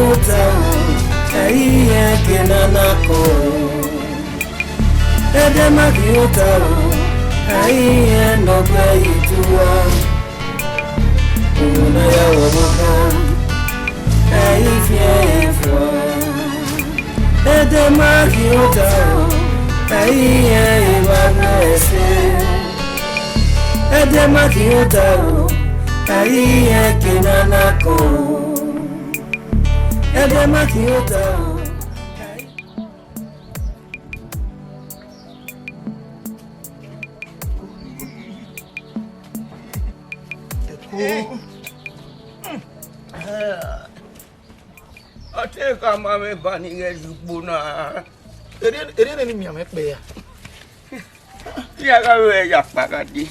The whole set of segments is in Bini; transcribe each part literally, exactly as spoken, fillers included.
Ota o, ẹi irẹn ke nana kọ. Ẹdẹ ma ghi ota o, ẹi irẹn ne ọ gbe ẹre tua. Uhunmwu ne a ya wọ ọmọ khan, ẹi fian ẹn fua. Ẹdẹ ma ghi ota o, ẹi irẹn evba ne ẹse. Ẹdẹ ma ghi ota o, ẹi irẹn ke nana kọ. Ẹdẹ ma ghi ota o. Ọ te ka ma mwẹ ba ne I ghẹ ye ugbo na. Erriọ, erriọ ne I miẹn mwẹ kpẹ ya. Ya gha vbe ya kpa gha dee.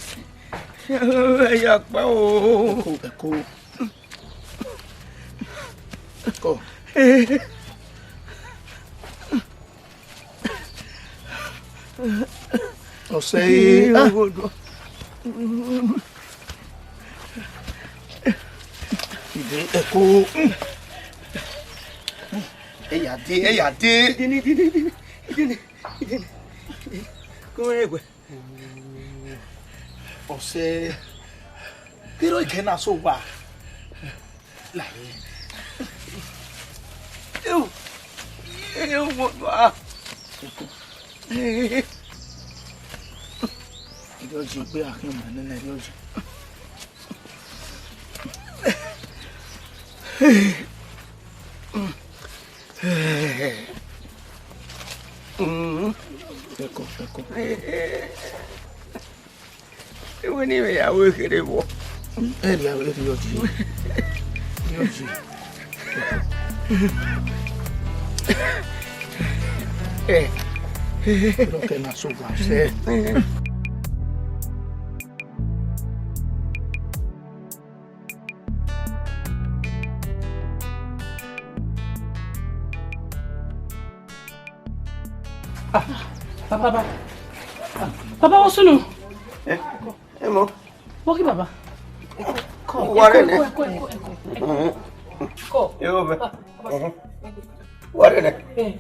Ya gha vbe ya kpa o. Ẹko, ẹko. Ẹko. Ọsẹ, ah. Ide ẹko. Eya dee, eya dee. Idene, idene, idene, idene, idene. Kọ ẹwẹ. Ọsẹ. Kiro ikẹ na so wa. Lahẹ. Eu. Eu, mo ba. Ẹdẹ ọjẹ egbe a khian ma nene ẹdẹ ọjẹ. Ẹkọ, ẹkọ. Ewe ni vbe ya ru ekherhe vbọ? Ẹ rhie avbe rhie ọdie. Rhie ọdie. Ẹ. Rọkẹ na so wa sẹ. Ah, baba, baba. Ah, baba, wo sunu? Eh, eh, mo. Wo ki baba. Ko, Wa rẹ ko, nẹ. Ko, ko, ko, ko. Mhm. Ko. Yo, bẹ. Baba, baba. Mhm. Wa rẹ nẹ. Eh.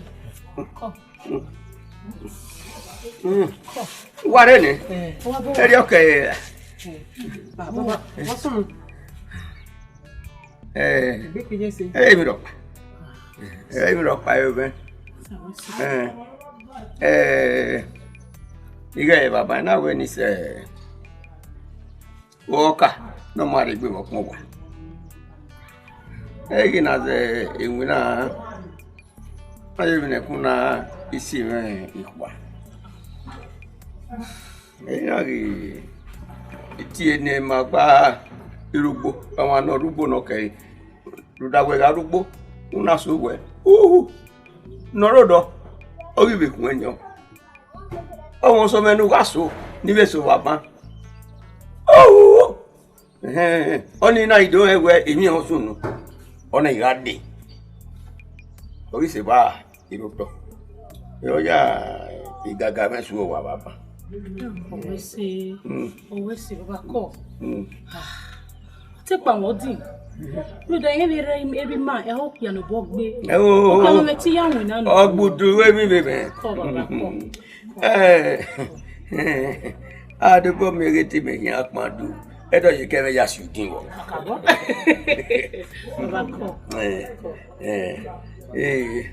Ko. Mm. Wa rẹ nẹ. Eh. Ẹ ri ọkẹ. Eh. Baba, baba, wo sunu? Eh, Egbe kejẹ ẹse. Eh, emwi rhọkpa. Eh, emwi rhọkpa yo vẹ. Eh, eh, ighẹ baba na wẹ ni sẹ ọka ne ọ ma rre egbe vbe ọkpọn owa. Ẹ ghi na zẹ iwinna, a ye vbe nẹkun na isi mwẹ ikhua. Iran ghi tie ne ma gba rugbo, ọmwa ne ọ rugbo nọ kẹre, rhunmwuda wẹ gha rugbo, u na so wẹ, uhu, ne ọ rre odọ, ọ ghi vbe khuẹn yan. Ọmwa ọsọmwẹ ne u gha so, ne I vbe so vbe aban. Uhu! Ẹhẹn, ọnii na i do rẹn wẹ emwi họn sunu, ọna I gha dee. Ọ ghi sẹ evba, I rre otọ. Ọ ya igaga mwẹ su owa vbe aban. Ọwẹ ẹse, Mm. ọwẹ ẹse, baba kọ. Mm. Ah, ọ te kpa mwẹ ọdin. Rhunmwuda irẹn vbe rre emwi ima, ẹ ho okpia ne obọ gbe. Ẹ o, Okpia ne ọ mwẹ te ya winna nọ. Ọ gbudu emwi vbe mwẹ. Kọ, baba, kọ. Eh, a do bọ miẹn ghe te imẹ khian kpan do, ẹdẹ ọ ye kẹ mwẹ ya si udin vbọ. Baba kọ. Eh, eh, eh,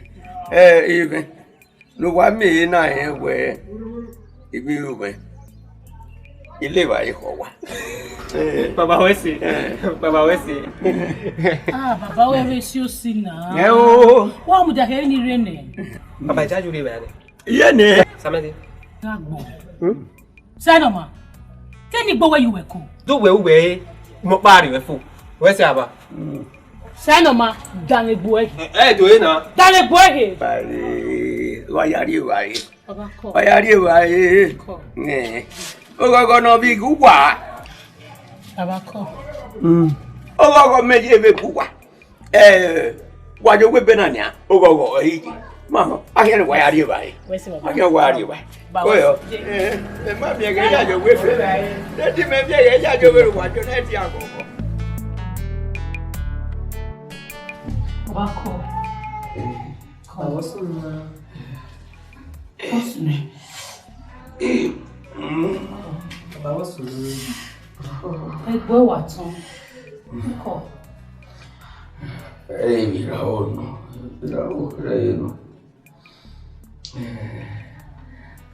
eh, even, ne uwa miẹn ehe na rẹn wẹ, I vbe ru mwẹ, I le evbare khọ owa. Eh. Baba wẹ ẹse. Eh. Baba wẹ ẹse. Ah, baba wẹ rre esi osi na. Ẹ o. Wa mudia kẹ ni rre nẹ. Baba, I ya ye urre vbe a rre. Iye nẹ. Samẹdẹ. Gha gbọ. Hmm? Sainoma, te ne I gbe uwẹ ye uwẹ ko? Do wẹ uwẹ re, mọ kpa rrie uwẹ fo. Wẹ sẹ aba. Sainoma, danmwẹ egbe uwẹ he. Ẹ, ẹ, do re na. Danmwẹ egbe uwẹ he. Baba, wa ya rrie evbare. Baba kọ. Wa ya rrie evbare. Kọ. Ẹ. Oghọghọ ne ọ vbe ghe uwa. Baba kọ. Hmm. Oghọghọ mẹ ye vbe ghe uwa. Eh, wa ye owa ebe na nian, oghọghọ ọre I ye. Ma họn, a khian ne wa ya rrie evbare. Wẹ sẹ baba. A khian wa ya rrie evbare. Ba Kọyọ. Wẹ sẹ. Eh, ẹ ma miẹn ghẹ ya ye owa ebe. Ẹ ti mẹ miẹn ghẹ ya ye owa ebe, wa jọ na ti aghọghọ. Bako. Baba, what's wrong? What's wrong? Baba, what's wrong? Egbe wa tọn. Bako. Ẹ, ira ọnọ, ira ọnọ, ira ọnọ.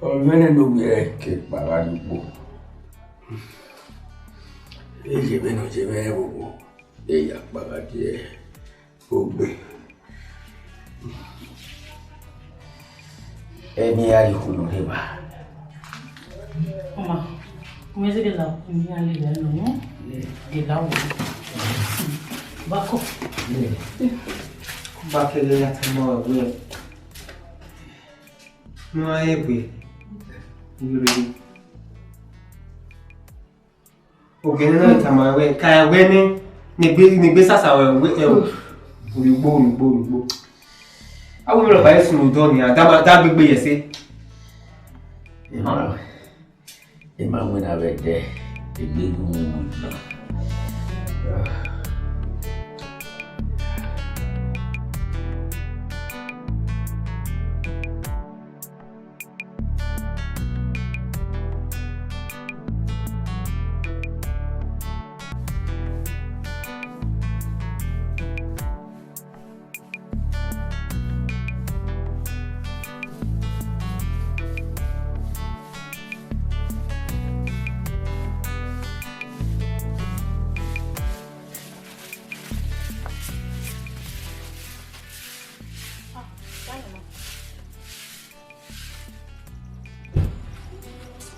Ọ mwẹ nene ovbi ẹre ke kpagha ye ugbo. Ẹ ye vbene ọ ye mwẹ vbe ugbo, e ya kpagha die ogbe. Eni a rhie ikhu nọ rre evba. Ọma, u mwẹ zẹdẹ la okun ne iran lele ẹre nọ, de la wo. Bako. Bako, ẹghẹ ya tama ruẹ wẹẹ, ne u gha re egbe, u ghi rre. Ogie ne ọ tama wẹẹ, ka wẹẹ nẹ, ne egbe, ne egbe sasa wẹẹ, wẹẹ, ẹ, orhiọn ugbo, orhiọn ugbo, orhiọn ugbo. Avbe mwẹ rhọkpa i sunu odọ nia, da ma, da gbe egbe ye ẹse. Emwa, emwa winna vbe ẹdẹ, egbe gu mu mu na.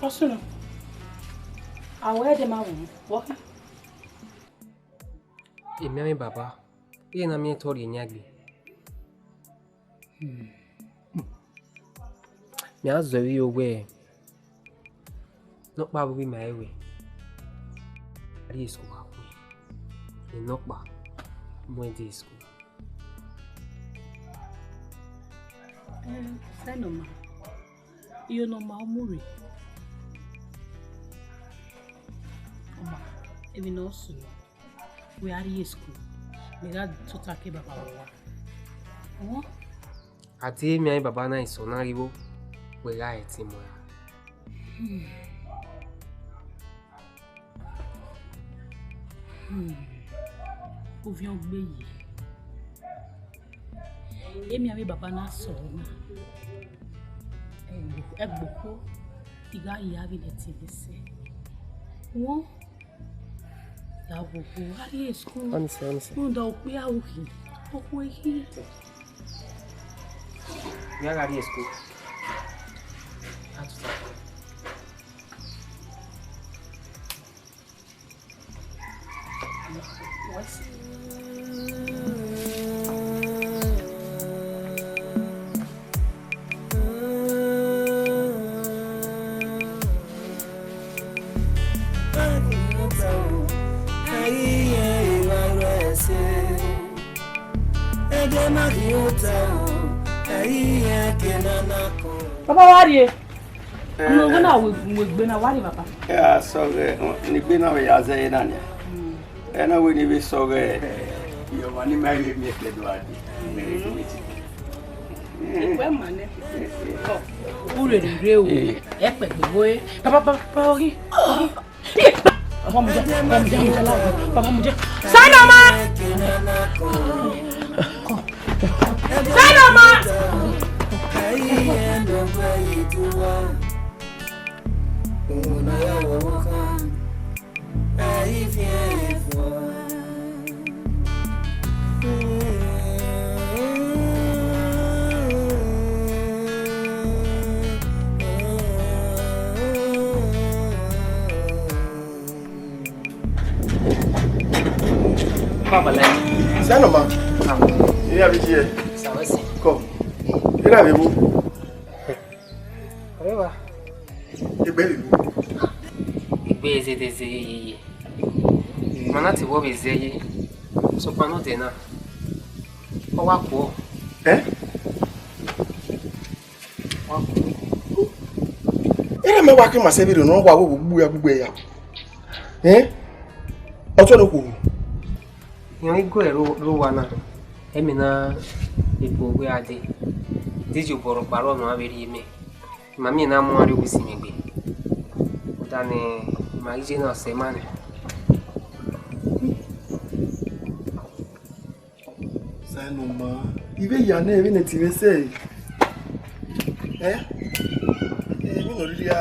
Ọsunu, a wẹ ẹdẹ ma vbo, wọ khin? Emianmwẹ baba, iran na miẹn otọ rhie enian gbe. Mẹ a zẹ vbe iro wẹẹ, nọkpa vbe ima ẹre wẹẹ, a rrie school gha khuẹ, nọkpa mu ẹn de school. Sẹ ne ọ ma, iro ne ọ ma ọ mu rre. Ọ ma, emwi ne ọ sunu. Wẹ a rrie school, mẹ gha tota ke baba vbe owa. Ọ? A te miẹn baba na isọ na ghi vbo, wẹ gha ẹtin mu ra. Ovbi ọgbe ye. Emianmwẹ baba na sẹ ọna. Ẹgbokhuo, I gha ya vbe ne ẹtin vbe sẹ. Wọ Ya vbe okhuo, a rrie school. Ọnise, ọnise. Rhunmwuda okpia ukhi, okhuo ikhi. Ya gha rrie school. A tuta. Baba wa rrie. Ọmọ wẹ na wẹ, wẹ egbe na wa rrie, baba. Ya sọghẹ, ne egbe na vbe ya zẹ ẹre na nia. Ẹ na wẹ ne I vbe sọghẹ, ẹ, ọmwa ne ima vbe miẹn ke do a dee. Wẹ ma nẹ. U rherhe rre o. Ẹ kpẹgbe vbe. Baba, baba, baba, oghi. Baba mu dia, baba mu dia, baba mu dia. Sainoma! Sainoma! Baba lai. Sainoma. Ah. Ira vbe iye. Sawa si. Kọ. Ira vbe mu. Ọre wa. Egbe vbe mu. Egbe zẹdẹ zẹ yeye. Ma na te wọ vbe zẹ ye. Sokpan ne ọ dẹ na. Ọ wa kuọ. Eh? Ere mẹ wa ke ma sẹ vberriọ ne ọ wa wẹ vbe gbu ya gbugbe ya. Eh? Ọtọ ne okhuo. Irẹn i gu ẹre ro, ro owa na. Ẹmwẹ na, epo wẹ a dee, de ye obọ rhọkpa rrọọ ne ọ vbe rhie mẹ. Ma miẹn ne a mu arre uwu isinmwi egbe. Ọda ne ima ghi ye na ọsẹ ma nẹ. Sainoma, I vbe ya nẹ vbene ẹtin mwẹ sẹ ẹre. Ẹ? Ẹ, vbene ọ rhirhi a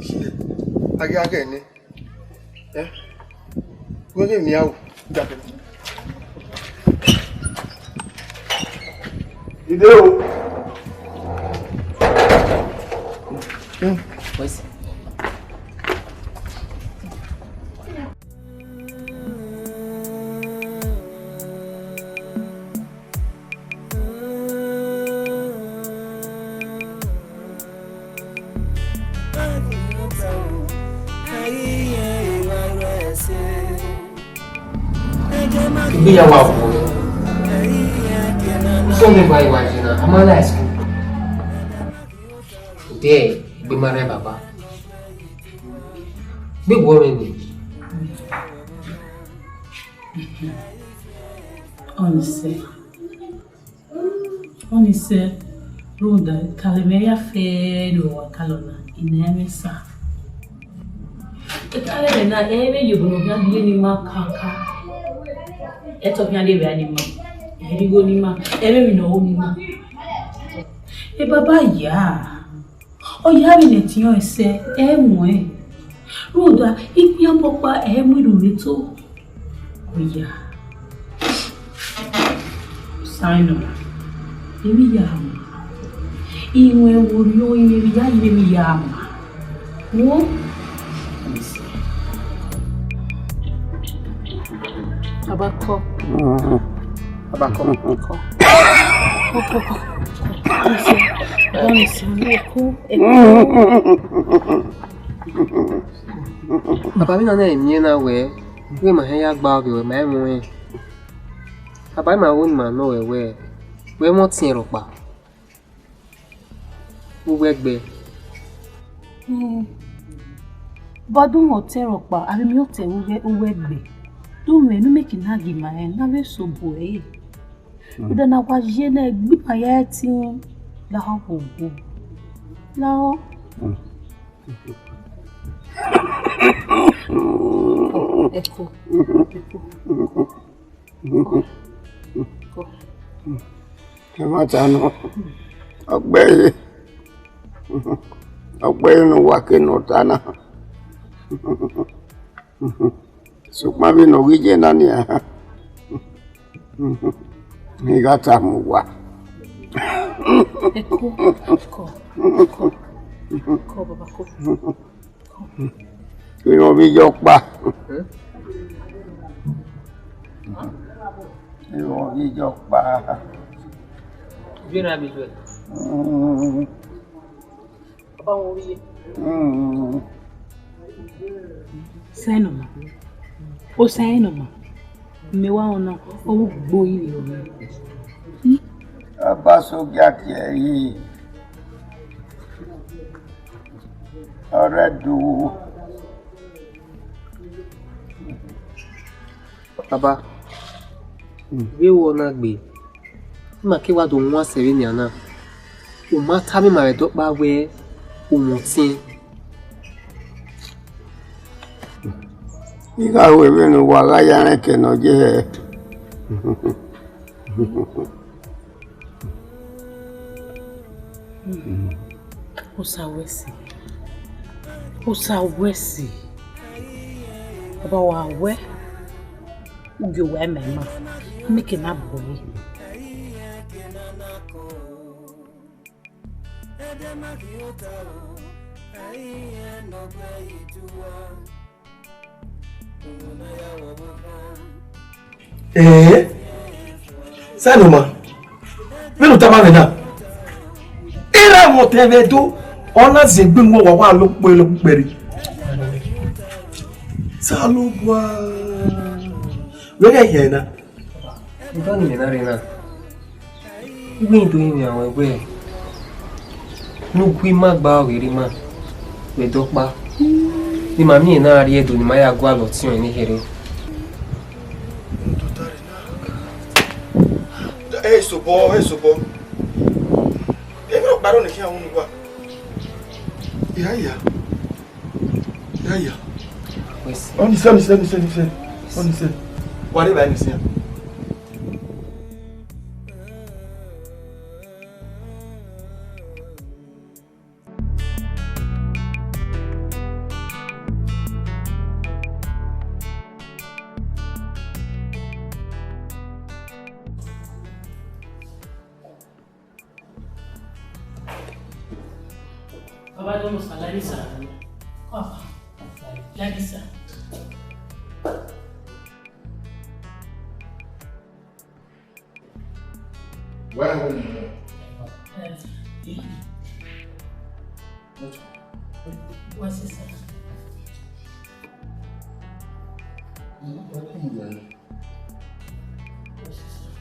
ye, a ghi a ghẹ nẹ. Ẹ? Wẹ ghe emwi a ru. Ide o. Igbeyawo agbọn. Sunday ba iwa jina, a ma la school. Dẹ, egbe ma rẹ baba. Gbe wọ mwẹ ni. Ọni sẹ. Ọni sẹ, rhunmwuda, ekale mwẹ ya fẹẹrẹ ne uwa kalọ na, I na mwẹ sa. Ekale mwẹ na, ẹ i vbe ye obọ ne ọ khian gbe ne ima kaka. Ẹtọ khian de vbe a ne ima, ẹ i rhie igho ne ima, ẹ i vbe emwi ne ọ ho ne ima. E baba ya, ọ ya vbe ne ẹtin ọnrẹn sẹ, ẹ i muẹn. Rhunmwuda, ikpian ọkpa ẹ i mu irhu vbe to. Oya. Sainoma, emwi ya ma. Iruẹn vbe orhiọn, emwi ya ye emwi ya ma. Wo. Baba kọ. Baba kọ. Kọ. Kọ, kọ, kọ. Baba, vbene a na miẹn na wẹẹ, wẹ ma hẹn ya gba ovbi ruẹ ma ẹmwẹ ọnrẹn. Baba, ima ho ne ima nọ ruẹ wẹẹ, wẹ mwẹ ọtiẹn rhọkpa. Uwu ẹgbẹ. Hmm. Baba, u mwẹ ọtiẹn rhọkpa, avbe miẹn ọtiẹn uwu ẹgbẹ. De u mwẹ ne u miẹn eke na gie ima rẹn, ne a vbe sẹ obọ ẹre. Rhunmwuda ne a wa ye ne ẹgbẹe ima ya ẹtin lahọ vbe ogun. Lahọ. Ẹko. Ẹko. Ẹmwata nọ, ọ gbe ẹre, ọ gbe ẹre ne uwa ke ne ọ ta na. Sokpan vbene ọ ghi ye na nian, I gha tama uwa. Ẹko, ẹko, ẹko, baba, ẹko. Irẹn ovbi iye ọkpa. Irẹn ovbi iye ọkpa. Vbierha vbe iye. Mm. Baba wọn ovbi iye. Mm. Sainoma. O Sainoma. Mẹ wa ọna, ọ vbe ugbo iri ọmọ. Abasoja tie yi. Ọrẹ do. Baba, vbe wọ na gbe, ima ke wa do wan sẹ vbenian na. U ma tama ima vbe ẹdẹ ọkpa wẹẹ u mwẹ ọtiẹn. I gha ru vbene uwa gha ya rẹn ke ne ọ ye hẹ. Osa wẹ ẹse, Osa wẹ ẹse, Ọba wa wẹ, u gie owa ima ima, a miẹn eke na bu ẹre. Ẹẹ, Sainoma, vbene u tama mwẹ na, erha mwẹ ọtẹn mwẹ do, ọ na ziengbe mu owa wa lo kpẹre kpẹre. Osanobua, vbe ẹghẹ hia na? Iba ni mẹ na rre na, uwẹ i do rinmwian ruẹ wẹẹ, ne u gu ima gba vbe rre ima vbe ẹdẹ ọkpa, ne ima miẹn na rrie Ẹdo ne ima ya gualọ ọtiọnrẹn ne kherhe. Vbene u do ta rre na, Sobọ, e sobọ. Emwi ọkpa rọ ne khian unu wa. Iya, iya. Iya, iya. Wẹ sẹ. Ọni sẹ, ọni sẹ, ọni sẹ, ọni sẹ. Ọni sẹ. Wa rre ba ni sian. Baba, don't salary, sir. Papa, salary, sir. Why are you here? Eh, yeah. What? What's this, sir? Hmm, what are you doing? What's this, sir?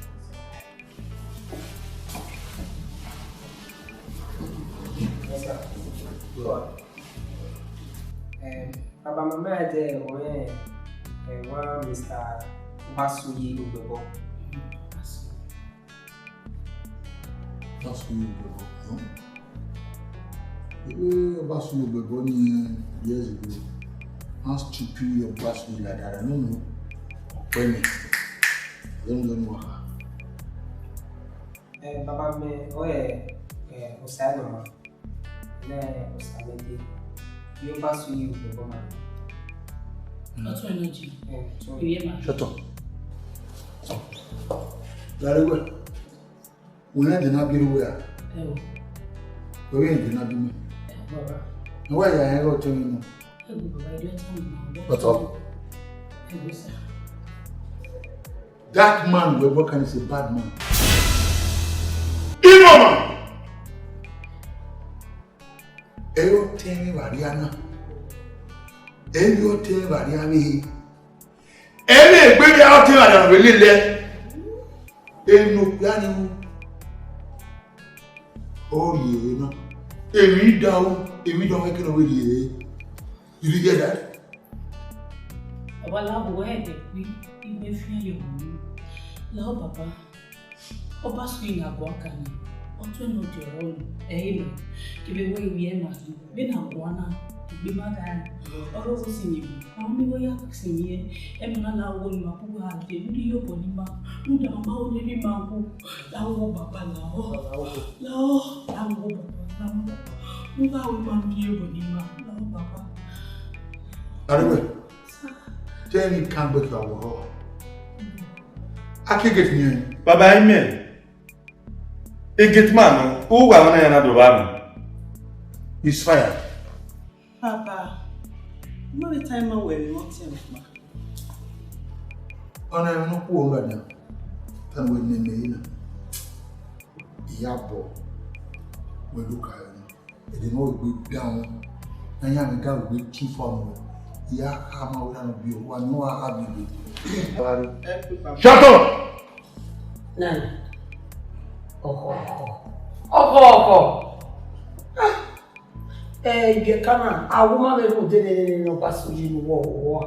Yes, sir. Go on. Eh, baba, mama, ẹ dẹ ọnrẹn, eh, one Mister Obasuyi Ogbẹbọ. Obasuyi Ogbẹbọ, no? Eh, Obasuyi Ogbẹbọ ni, eh, years ago. How stupid Obasuyi like that? I don't know. Ọpẹ ni. I don't know what. Eh, baba, mẹ, ọ, eh, eh, Osaenoma. Nẹ Osamẹde, I Obasuyi Ogbẹbọ ma. Ọtun Energy. Eh, ọtun. Ìwé ma. Shut up. Gari wẹ. Wẹ rẹn dena bi ruẹ a? Ẹ o. Wẹ rẹn dena bi mẹ. Ẹ o, baba. Wẹ ya rẹn rọ tẹ mi nọ. Ẹ o, baba, I don't tell you now. Shut up. Ẹ o, sir. That man, Ogbẹbọ, can is a bad man. Evil man. Ẹ i re ọtẹn mwẹ vbe arria na. Ẹ i re ọtẹn mwẹ vbe arria vbe. Ẹ i re egbe vbe ọtẹn mwẹ vbe lele. Emwi ne okpia ni ru, ọ rhie ẹre na. Emwi da ru, emwi da mwẹ kene ọ vbe rhie ẹre. You did hear that? Baba, la ohu ẹdẹ kpi, I gbe fian ye ohu. La baba, Obasuyi ne a guan kan ni, ọtẹn ne ọ diọrọ ni, ẹ i re, kevbe wẹ I wi ẹe ma khin, vbene a guan na, egbe ma gha rẹn, ọ rre ọvọ sin ye emwi, a ma miẹn igho ya sin ye ẹe, ẹmwẹ na la ohu ne ima kugha dee, ne I rhie obọ ne ima, rhunmwuda ma ma ho ne erha ima wu, la ohu baba, la ọ, la ọ, la ohu baba, la ọ, ne u gha ru ima ne I rhie obọ ne ima, la ohu baba. Arẹwẹ, te emwi kan gbe kha wọ rọ. A ke gate ni ẹn. Baba, imẹ, e gate man nọ, u gha na ya na do vba nọ. Is fire. Baba, I ma vbe ta ima wẹ emwi ọtẹn ọkpa. Ọna emwi ne ọ khuo ladian, ta ne wẹ nene ẹre na. Iyabọ, wẹ do ka ẹre na. Ẹdẹ ne ọ gbe da wọn, ne a ya mwẹ ga gbe tu fa ọmọ, I ya kha ma wẹ na nọ biẹ owa ne ọ gha gha biẹ. Shut up! Nana. Ọkhọ, ọkhọ. Ọkhọ, ọkhọ. Ah! Eh, ibiẹka na, a wu ma vbe rhunmwuda nene ne Obasuyi ne uwọ, uwọ.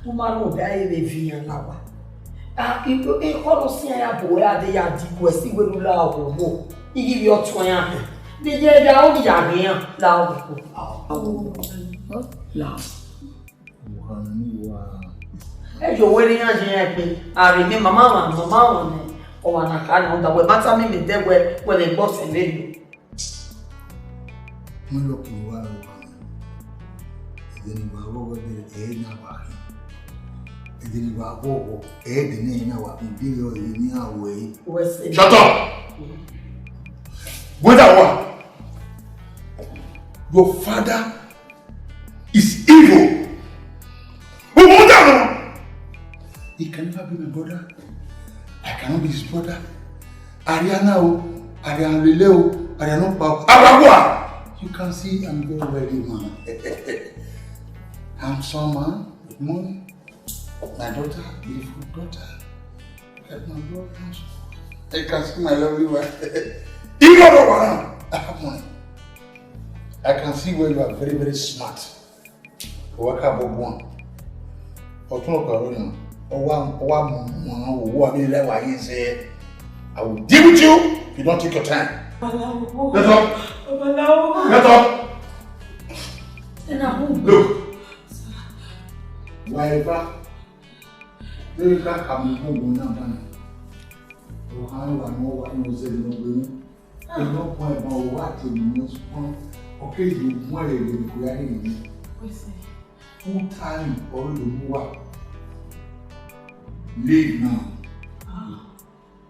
Tu ma rhunmwuda ẹre vbe viọ iran la owa. Ah, i, i, ekhọe ne ọ siẹn ya bu ẹre, a de ya di iguẹ si wẹ ne u la owa. I ghi vbe ọtuẹn iran hẹ. De ye ya, ọ ghi ya ghe iran la owa. La. Ẹ yo, wẹ rẹn iran ye iran gbe. A rhie mẹ, mama mwa, mama mwa nẹ. Ọ wa na kha nẹ, ọ da wẹ, ma tama mẹ dẹ wẹ, wẹ vbe gbe ọsẹ vberriọ. Wẹ lọki wa rọ wa nẹ. Ẹdẹ ne I wa ghọghọ ẹdẹ, ẹ i na wa khin. Ẹdẹ ne I wa ghọghọ, ẹ i de ne ẹ i na wa khin, de ọ ẹre ne iran ru ẹre. Wẹ sẹ. Shut up! Wẹ da wa. Your father is evil. Omuda no. He can never be my brother. I cannot be his brother. Ariana o, Ariana lele o, Ariana pa o. Abagua. You can see I'm very wealthy man. Handsome man with money. My daughter, beautiful daughter. Look at my daughter. You can see my lovely wife. You don't know what I have money. I can see where you are very, very smart. Ọ wa ka bọ guan. Ọtẹn ọkpa rọ yan. Ọ wa, ọ wa mu owọ avbe lẹwa ye zẹ. I will deal with you if you don't take your time. Babalawo. Get up. Babalawo. Get up. Then I won't. Look. Whatever. They got come home now. Ọkhan wa ne ọ wa ne ọ zẹ ne ọ gbe mwẹ. Ọkhan wa ne ọ wa te ne ọ sukpọn. Ọ keghi mu ẹre vbe iko ya rre ne. Full time ọre ọ mu wa. Leave now.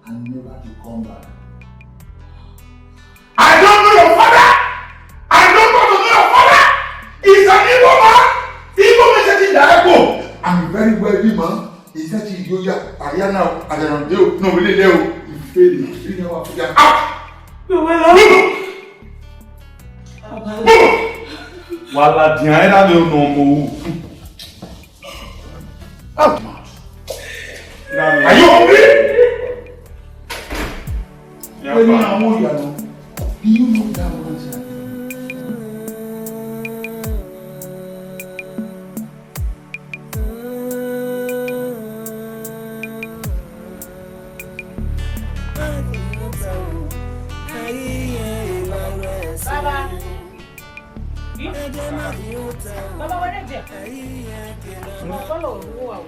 And never to come back. I don't know your father. I don't want to know your father. He's an evil man. Evil man said that I go. I'm a very wealthy man. He said, "You are Ariana, Ariana, you no really know." He failed. He never forget. Out. Move. Move. Wala dian era de no mo. Out. Are you hungry? Yeah, when you are old, you are not. Do you know that one? Baba. Hmm? Baba, where is it? Mo follow you out.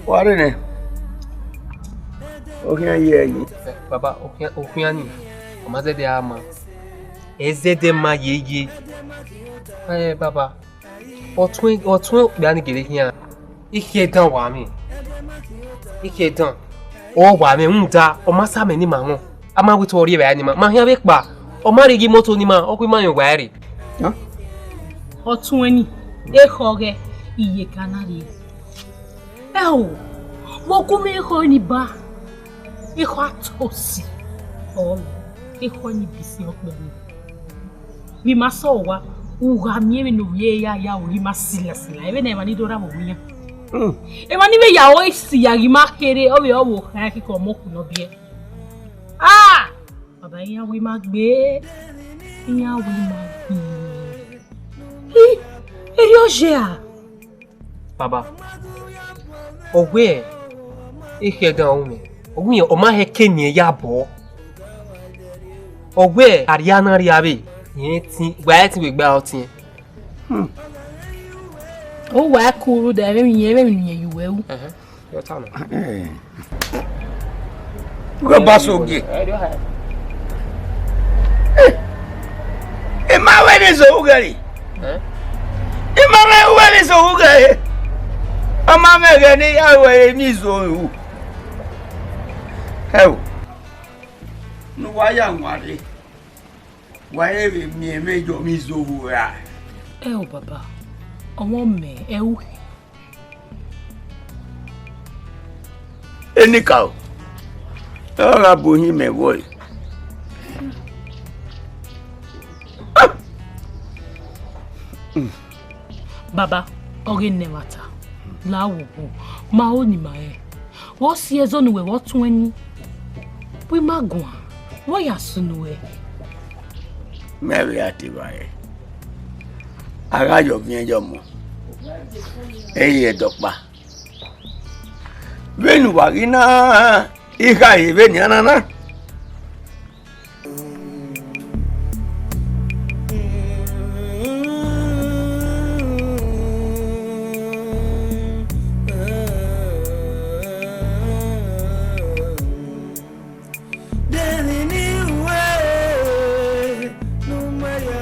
Wa rre nẹ, okhian ye ẹre yi. Baba, okhian, okhian ni, ọ ma zẹdẹ a ma, ẹ zẹdẹ ma yeye. Ẹ, baba, ọtuẹn, ọtuẹn okpia ni gele khian. Ikhiẹ dan wa mwẹ. Ikhiẹ dan. Ọ wa mwẹ rhunmwuda, ọ ma sa amẹ ne ima rẹn. A ma wẹ te ọ rri evbare ne ima. Ma khian vbe kpa. Ọ ma rhie ghe imoto ne ima, ọ kue ima rẹn uwa ẹre. Hàn? Ọtuẹn ni, ekhọe ghẹ, iyeke na rrie. Ẹ o, vbe ọ gu mwẹ ekhọe ni ba? Ekhọe Atosi. Ọ, ekhọe ni bisi ọkpẹ ni. Vbe ima sẹ owa, u gha miẹn vbene ovbi ẹre ya ya ru ghi ma sila sila, vbene emwa ni do rre avbe owa iran. Hmm. Emwa ni vbe ya ru esi ya ghi ma kherhe, ọ vbe ọ vbe okhaẹn kikọ ọmọ okhuo ne ọ biẹ. Ah! Baba, iran wẹ ima gbe, iran wẹ ima gbe. Hi, erriọ ye a? Baba, ọ wẹ, ekhọe dan ọnrẹn, ọ wẹ ọ ma hẹ ke eni ya bọ. Ọ wẹ, Ariana rria vbe, irẹn tin, wa ẹtin vbe gbe ọtiẹn. Hmm. Ọ wa kuru da, vbene irẹn, vbene irẹn ye uwẹ ru. Ẹhẹn. Your turn. Eh. Go back so gay. Eh, do I? Eh. Ima wẹ ne zo ughe re. Eh? Ima wẹ, wẹ ne zo ughe re. Ọ ma mwẹ ghẹ ne ya wẹ emi zo ru. Ẹ o. Ne uwa ya wanre. Wa i vbe miẹn mwẹ yọ mwẹ izohu ra? Ẹ o baba, ọmọ mẹ, ẹ u khin. Enikaro, ọ gha bu ohin mẹ vbọ ẹre. Baba, ọ ghe ne ẹmwata, la wo wo, ma ho ne ima rẹn. Vbe ọ si ẹzọ ne uwẹ vbe ọtuẹn ni, wẹ ima guan, vbe ọ ya sunu ruẹ? Mẹ vbe a te evbare, a gha yọ ọviẹn ye ọmọ, ẹ i re ẹdẹ ọkpa. Vbene uwa ghi na, I khare vbe nian na na.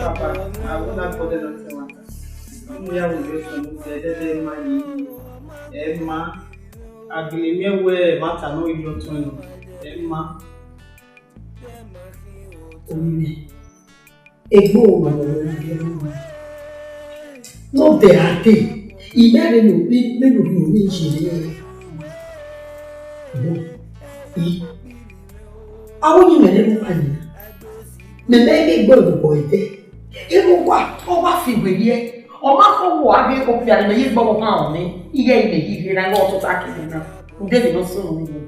Papa, I will not bother nothing like that. Mu ya wo yo sunu, ẹdẹdẹ ma yi, ẹ ma. A gele miẹn wẹ ẹmwata ne ọ ye ọtuẹn nọ, ẹ ma. Orinmwẹ, egbe owa ne ọ rre na ghi rre. Ne ọ dẹ a dee, imẹ vbe ne ovbi, vbe ne ovbi ne ọ ye rre. Bọ, i, a wo yin mẹ ne ẹvbo kpa yin na. Mẹ mẹ ghi gbe odugbo ẹdẹ. Erha uwa, ọ wa fi werriẹ. Ọ ma khọ wọ a ghe okpia ne mẹ ye gbe ọvbokhan rọ nẹ, ighẹ imẹ ghi rhie na, ighẹ ọ tota kevbe na. Ude vbe ne ọ sunu nẹ.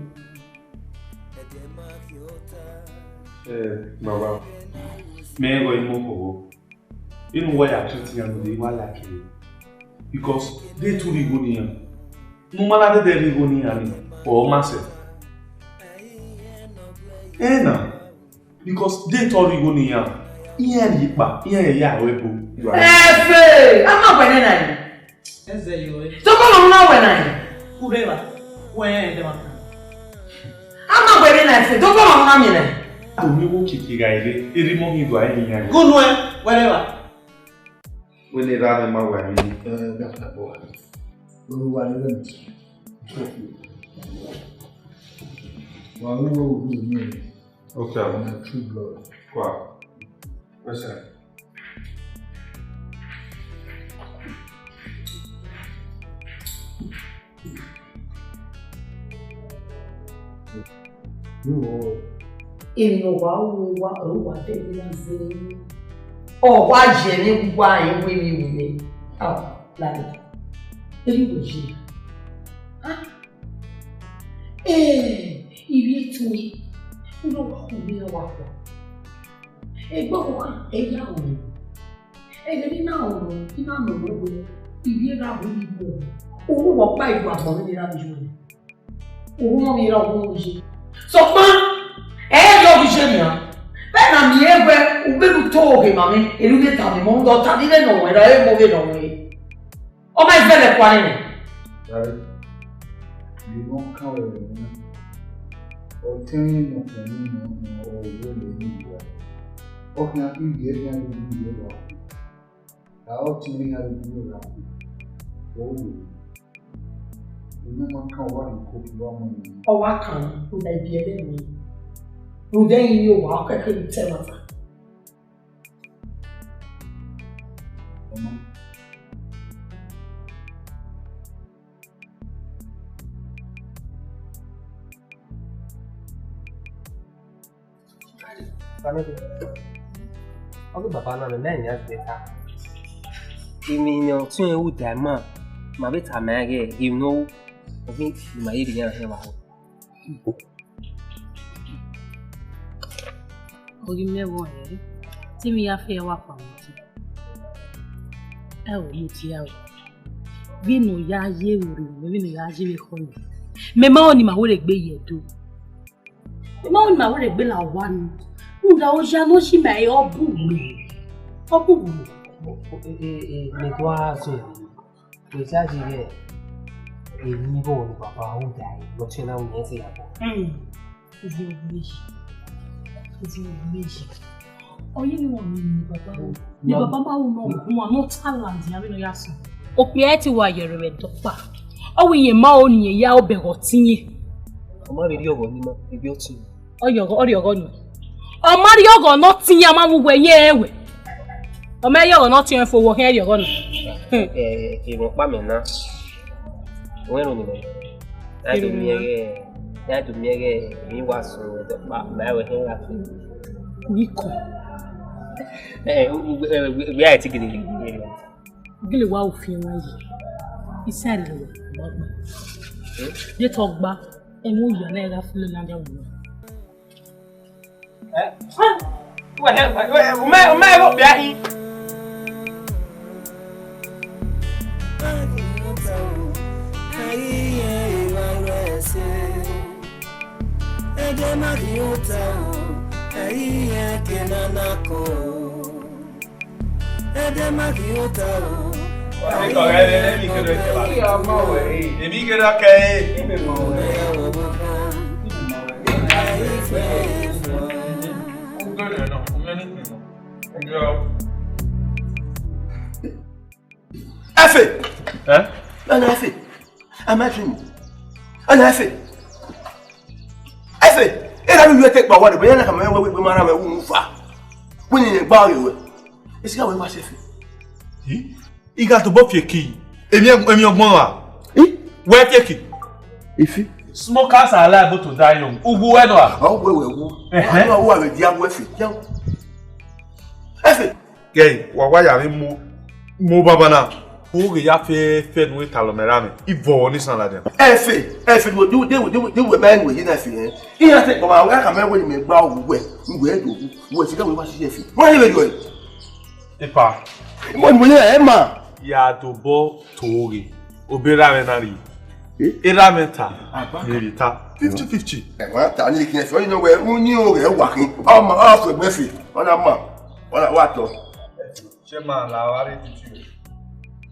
Eh, baba. Mẹ i ghe imọ khọghọ. Inu wa ya treat iran nọ, wa ya kere. Because de te u rhie igho ne iran. Ne u ma na dẹdẹ rhie igho ne iran ni, ọ ma sẹ. Ena, because de te ọ rhie igho ne iran, iran rhie ikpa, iran ya ru ẹbo. Efe, a ma wẹ nena yi. Eze yo e. Toko ma na wẹ na yi. Kureva, wẹ ẹdẹ ma. A ma wẹ nena Efe, toko ma na miẹn na. Omi wo kiki gha ere, ere imọ hin do a yin iran. Gunu ẹ, wẹrẹ wa. Wẹ ne erha mwẹ ma wa emwi ni. Eh, that's my boy. Oluwa ni rẹ mi. Wa ru wo ru ni. Okay. My true blood. Kwa. What's that? Emwi ne ọ wa ru wa, ọ wa de emwi na zẹ. Ọ wa ye emwi wa, emwi, emwi, emwi. Ah, lare. Emwi wo ye? Ah. Eh, ivbi etu, u do wa khu ne iran wa khuan. Egbe ọvbokhan, ẹ ya ru. Ẹghẹ ne I na rọnrọn, I na nọ ruẹ wẹẹ, ivbi erha wẹ ne I ru ẹre. Uwu wẹ ọkpa I ru agbọn vbene erha vbe yo. Uwu mọ vbe erha uwu mọ vbe ye. Sokpan, ẹ i re ọ vbe ye nian. Vbene a miẹn wẹẹ, u vbe ne u to ghe ma mwẹ, erha u vbe tama mẹ, ọ tama mwẹ vbene ọ wẹẹ, ra ẹ mọ vbene ọ wẹẹ. Ọ ma i zẹdẹ kua nene. Dare, vbe ne ọ kan ruẹ vbe na, ọ tẹn emwi ne ọ khuọnmwi nọ, ọ ru ẹre ne I gua. Ọ khian khin ivbi ẹre khian vbe ivbi erha. Ra ọ tẹn emwi iran vbe ivbi erha. Ọ ru ẹre. Vbe ne ọ ma kan, ọ wa rhie iko, ọ wa mu ẹre. Ọ wa kan, rhunmwuda ibiẹmwẹ nii. Rhunmwuda ẹrinmwi owa, ọ kẹkẹ vbe te ẹmwata. Ọma. Ọ ghe baba na, mẹ ma rẹn nian gbe ta. Emwi ne ọ tọn ẹn ru da ima, ma vbe tama ẹn ghe emwi ne ọ ru, ọ ghi ma ye rhie iran hẹ vbe aro. Ọ ghi mẹ vbọ rẹn, te emwi ya fe ẹre wa kpa mẹ uti. Ẹ o, mudia o. Vbene ọ ya ye vbe orhu, vbene ọ ya ye vbe ekhọe, mẹ ma rẹn ọnii ma wẹ rhie egbe ye Ẹdo. Mẹ ma rẹn ọnii ma wẹ rhie egbe la owa nii. Rhunmwuda oya ne ọ yi ma ẹre, ọ bu uwu. Ọ bu uwu. Mẹ do a zẹ. Wẹ yayi rẹ, emwi vbọ ne baba ru da ẹre, ne ọ tie na ru yẹn zẹ ya bọ. Hmm. Ovbi ọghe umeji. Ovbi ọghe umeji. Ọ ye ne uwa miẹn ne baba ru. Ne baba ma ru nọ, uwa nọ talent ya vbene ọ ya sẹ. Okpia ẹre te wa ye ẹre vbe ẹdẹ ọkpa. Ọ wẹ irẹn ma ro ne irẹn ya obọ ẹghẹ ọtẹn irẹn. Ọ ma vbe rhie ọghọ ne ima, ivbi ọtẹn. Ọ ye ọghọ, ọ rhie ọghọ nọ. Ọ ma rhie ọghọ ne ọtẹn irẹn, a ma vbe uwẹ ye ẹwẹ. Ọ ma rhie ọghọ ne ọtẹn irẹn fo, wẹ ọ khian rhie ọghọ nọ. Hmm. Ẹ, emwi ọkpa mẹ na. Wẹ ro ni mẹ. Na do miẹn ghẹ, na do miẹn ghẹ, emwi wa sunu ẹdẹ ọkpa, ma wẹ khian gha fi. Wẹ ikọ. Ẹ, u, u, ẹ, u, u, a ti gele gele. Gele wa u fi ẹmwẹ yi. Isa rẹ wẹ, wa gba. Hmm? De te ọ gba, ẹmwẹ u ya na gha filo na dia wẹ. Eh? Wẹ, wẹ, wẹ, u mẹ, u mẹ vbe okpia hin. Ẹdẹ ma ghi ota o, ẹi yẹn ke nana kọ o. Ẹdẹ ma ghi ota o. Emwi kere ọkẹ ẹre. Ẹfe! Eh? Ọna Ẹfe. Ama fi mu. Ọna Ẹfe. Ẹfe! Erha vbe uwu ẹtẹkpa wa rre, bẹyẹ na khama mwẹ wẹ, wẹ ma rhan mwẹ wu fa. Wẹ ne irẹn gba ọghe ruẹ. Esi gha wẹ wa sẹ Ẹfe. I gha tobọ fi eki, emwi, emwi ọgbọn ra? I? Wẹ fi eki. Ifi. Smokers are liable to die young. Uwu wẹ nọ a? Ọ wẹ wẹ wu. Ẹhẹn. Ọ wẹ wẹ dia wẹ Ẹfe. Ẹfe. Gẹe, wa wa ya vbe mu, mu baba na. Oghe ya fe fe nu talọ mẹ ra mẹ. Ivọ ni san ladian. Ẹfe, ẹfe, de, de, de, de, wẹ mẹ wẹ ye na ẹfe, eh? Iran te kpọmọ, wẹ ka mẹ wẹ ni mẹ gba wu wẹ, wẹ do, wẹ si ka wẹ wa si ẹfe. Wẹ ye wẹ yọ. Epa. Mo ni mo ye ẹ ma. Ya do bọ to oghe. Obọ erha mwẹ na rhie. Eh? Erha mwẹ ta. Aba. Eri ta. Fifty fifty. Ẹ wa ta ni khin ẹfe, you know wẹ, u ni oghe wa khin. Ọ ma, ọ fẹ gbẹ ẹfe. Ọ na ma. Ọ na wa tọ. Chairman, la wa re tutu.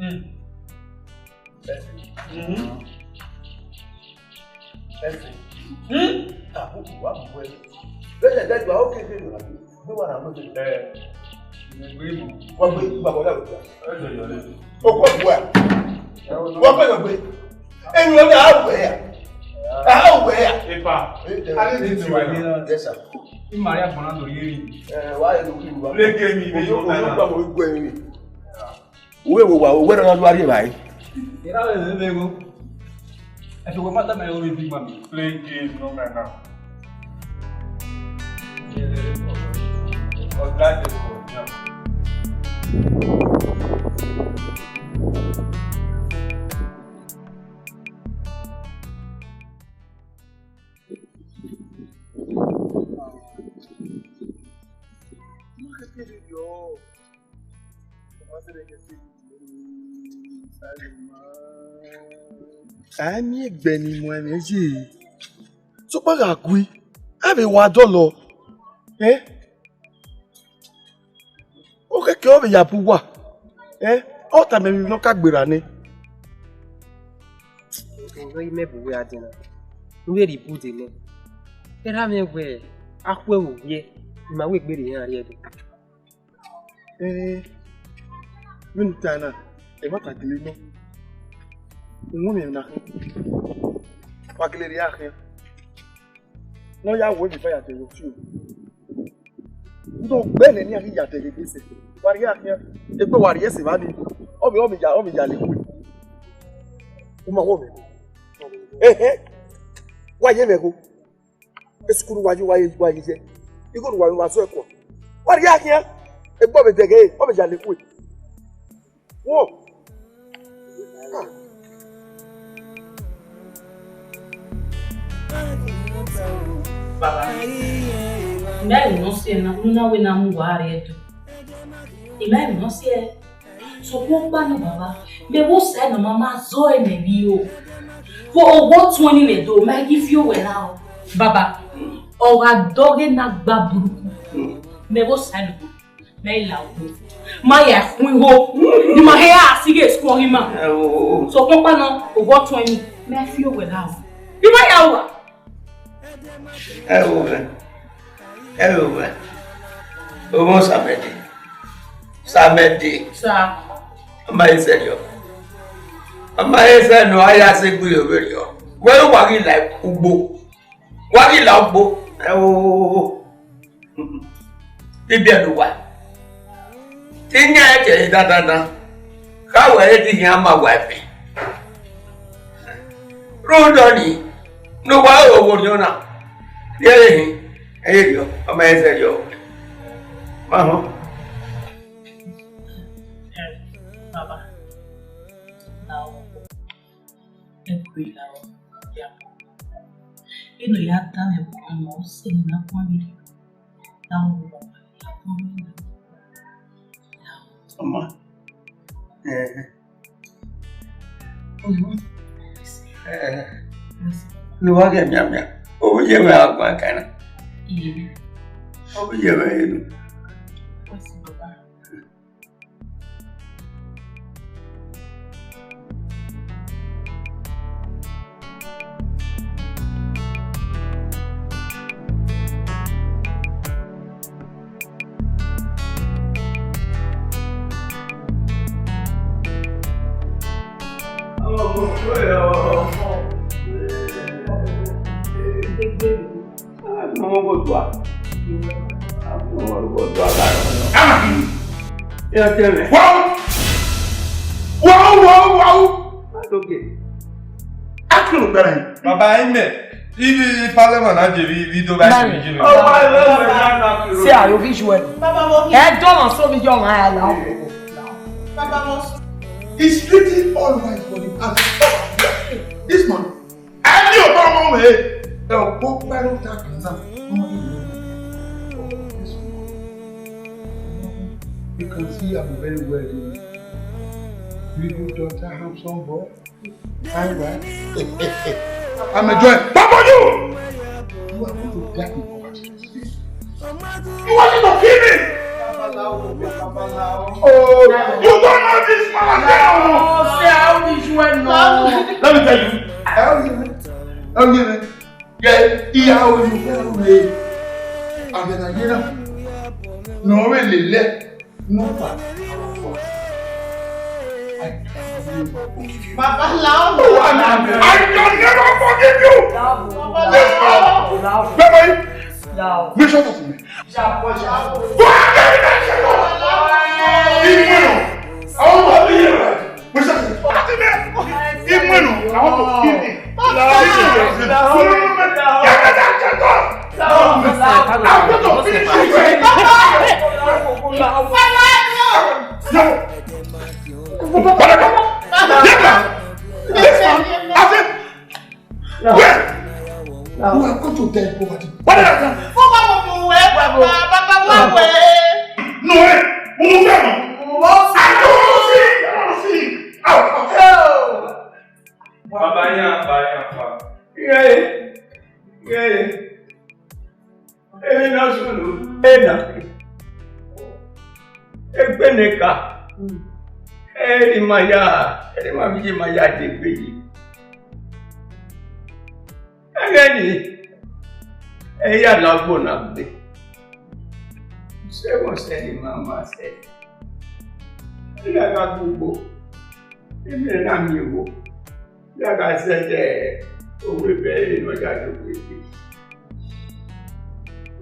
Hmm. Ẹfe. Mhm. Ẹfe. Hmm. Ah, o wa bu ẹfe. Bẹ́ẹ̀ ni, ẹgbẹ́ ìgbà ó kéde ìrìn àjò. Ló wà láwọn ọdún. Ẹ, ìwé ìmọ̀. Wọ́n gbé ìgbà wọlé àwùjọ. Ẹ jọ yọ lẹ́nu. Ó kọ́ ìwé à. Wọ́n gbé ìwé. Ẹ̀yin ọ̀dọ́ àwẹ̀ yà. Àwẹ̀ yà. Epa. Ẹ, ẹ, a lè ti ti wà ní. Yes, sir. Ẹ, wàá yẹ lókè ìwà. Lẹ́gẹ̀ẹ́ mi, ìwé yóò gbà wọ́n gbọ́ ẹ̀mí. Uwẹ wo wa, uwẹ rẹ na lu arrie vbe. Ira vbe vbe vbe go. Ẹfe wẹ ma tama ẹre big man. Play game no man now. Ọ̀gá ìdìbò, yeah. A miẹn egbe ne I mu ẹmwẹ ye, sokpan gha gui, a vbe wa dọlọ. Eh? Okeke ọ vbe ya bu uwa, eh, ọ tama emwi ne ọ ka gberra nẹ. Ọghe imẹ bu uwẹ a dinna, u vbe rhie ibude nẹ. Erha mwẹ wẹẹ, a khu ẹvbo wiẹ, I ma wẹ egbe rhie iran rriẹdẹ. Eh, vbene u tae na, ẹmwata gele nọ. U wọnmiẹn na khin, wa gele rhie a khian. Ne ọ ya wẹ vbe ifa ya dẹghe ọtio. Udo gbe ne nian ghi ya dẹghe egbe sẹ, wa rhie a khian, egbe wa rhie sẹ evba nii, ọ vbe, ọ vbe ya, ọ vbe ya le kue. U ma wẹ ọmwẹ. Ehe, wa ye mwẹ gho. Esikuru wa ye, wa ye, wa ye ye. Igho ne uwa vbe wa zọ ẹkua. Wa rhie a khian, egbe ọ vbe dẹghe, ọ vbe ya le kue. Wo. Ah. Baba, I ma emwi ne ọ si ẹe na, ne u na wẹ ne a mu uwa rrie Ẹdo. I ma emwi ne ọ si ẹe. Sokpan ọkpa nọ, baba, mẹ vbe Osa ne ọ ma ma zọ ẹre nẹ vbe iro. Vbe owa ọtuẹn ni nẹ do, ma i ghi fi owẹ na o. Baba, ọ gha dọghe ne a gba burúkú, mẹ vbe Osa nọ. Mẹ i la ugbo. Ma ya khuan igho. Ne ima he a si ghe school ọghe ima. Ẹ o. Sokpan ọkpa nọ, owa ọtuẹn ni, mẹ fi owẹ la o. I ma ya ua. Ẹ o vẹ. Ẹ o vẹ. Ọmọ Samẹdẹ. Samẹdẹ. Sa. Ọ ma he sẹ yọ. Ọ ma he sẹ nọ, a ya sẹ egbe vberriọ. Wẹ wa ghi la ugbo. Wa ghi la ugbo. Ẹ o. Ibiẹka ne uwa. Te I yan ẹkẹre dandandan, kha wẹ ẹre te I yan ma uwa ẹfe. Rhunmwuda ọnii, ne uwa ro vbe orhiọn na, rhie ẹre hin, ẹ i rhiọ, ọ ma i sẹ yọ. Ma họn. Baba, la o. Ẹ gbe la o, ya. Eno ya ta mwẹ ọmọ, ọ sẹ ne na khuan vberriọ. Ọma. Eh. Eh. Ne uwa ghẹ mianmian. Ovbi ye mwẹ a guan kan na. Ovbi ye mwẹ enu. Wow! Wow, wow, wow! Action gbẹrẹ. Baba, imẹ, ibi parliament na je vi, vi do ba. Mami. Ibi je vi. See how you visual. Baba, mo. Ẹ dọ́là sómi yọ ọ̀ràn ẹ̀ la. Baba, mo. He's treating all wives for him as this man. Ẹni ọba ọmọ mẹ, ẹ ọkpọ kpẹrẹ ọta kan na. You can see I'm very well. Beautiful daughter, handsome boy. Fine wife. I'm enjoying. Papa, you! You are going to die in poverty. You wanted to kill me! Oh, you don't know this man. Oh, say how did you know? Let me tell you. How you? How you? Yeah, yeah, how you? How you? I'm gonna get up. No, really, let no one. Baba, lao. I can never forgive you. Baba, lao. Baba, lao. Make sure to me. Ìmọ̀nà. Àwọn ọmọ mi yẹn rẹ̀. Mo ṣe àṣẹ. Ìmọ̀nà. Àwọn ọmọ mi yẹn. I'm going to finish you. No. This man, I said, where? You are going to die in poverty. What did I tell you? Fún bàbá mi wẹ̀, bàbá, bàbá wà wẹ̀. No, eh, mo mú fẹ́ mọ̀. Mo sì I don't see, I don't see. Out, out. Baba yan pa, yan pa. Yeah, yeah. Emwi ne ọ sunu, ena egbe ne ka, eri ma ya, eri ma vbe ma ya degbe yi. Ẹghẹ nii, ẹ i ya la ugbo na gbe. Sẹ vbọ sẹ ne ima ma sẹ? Ẹ i ya gha gbe ugbo, emwi na miẹn vbo. Ya gha zẹdẹ owẹ vbe ẹre ne ọ ya do wẹ ebe.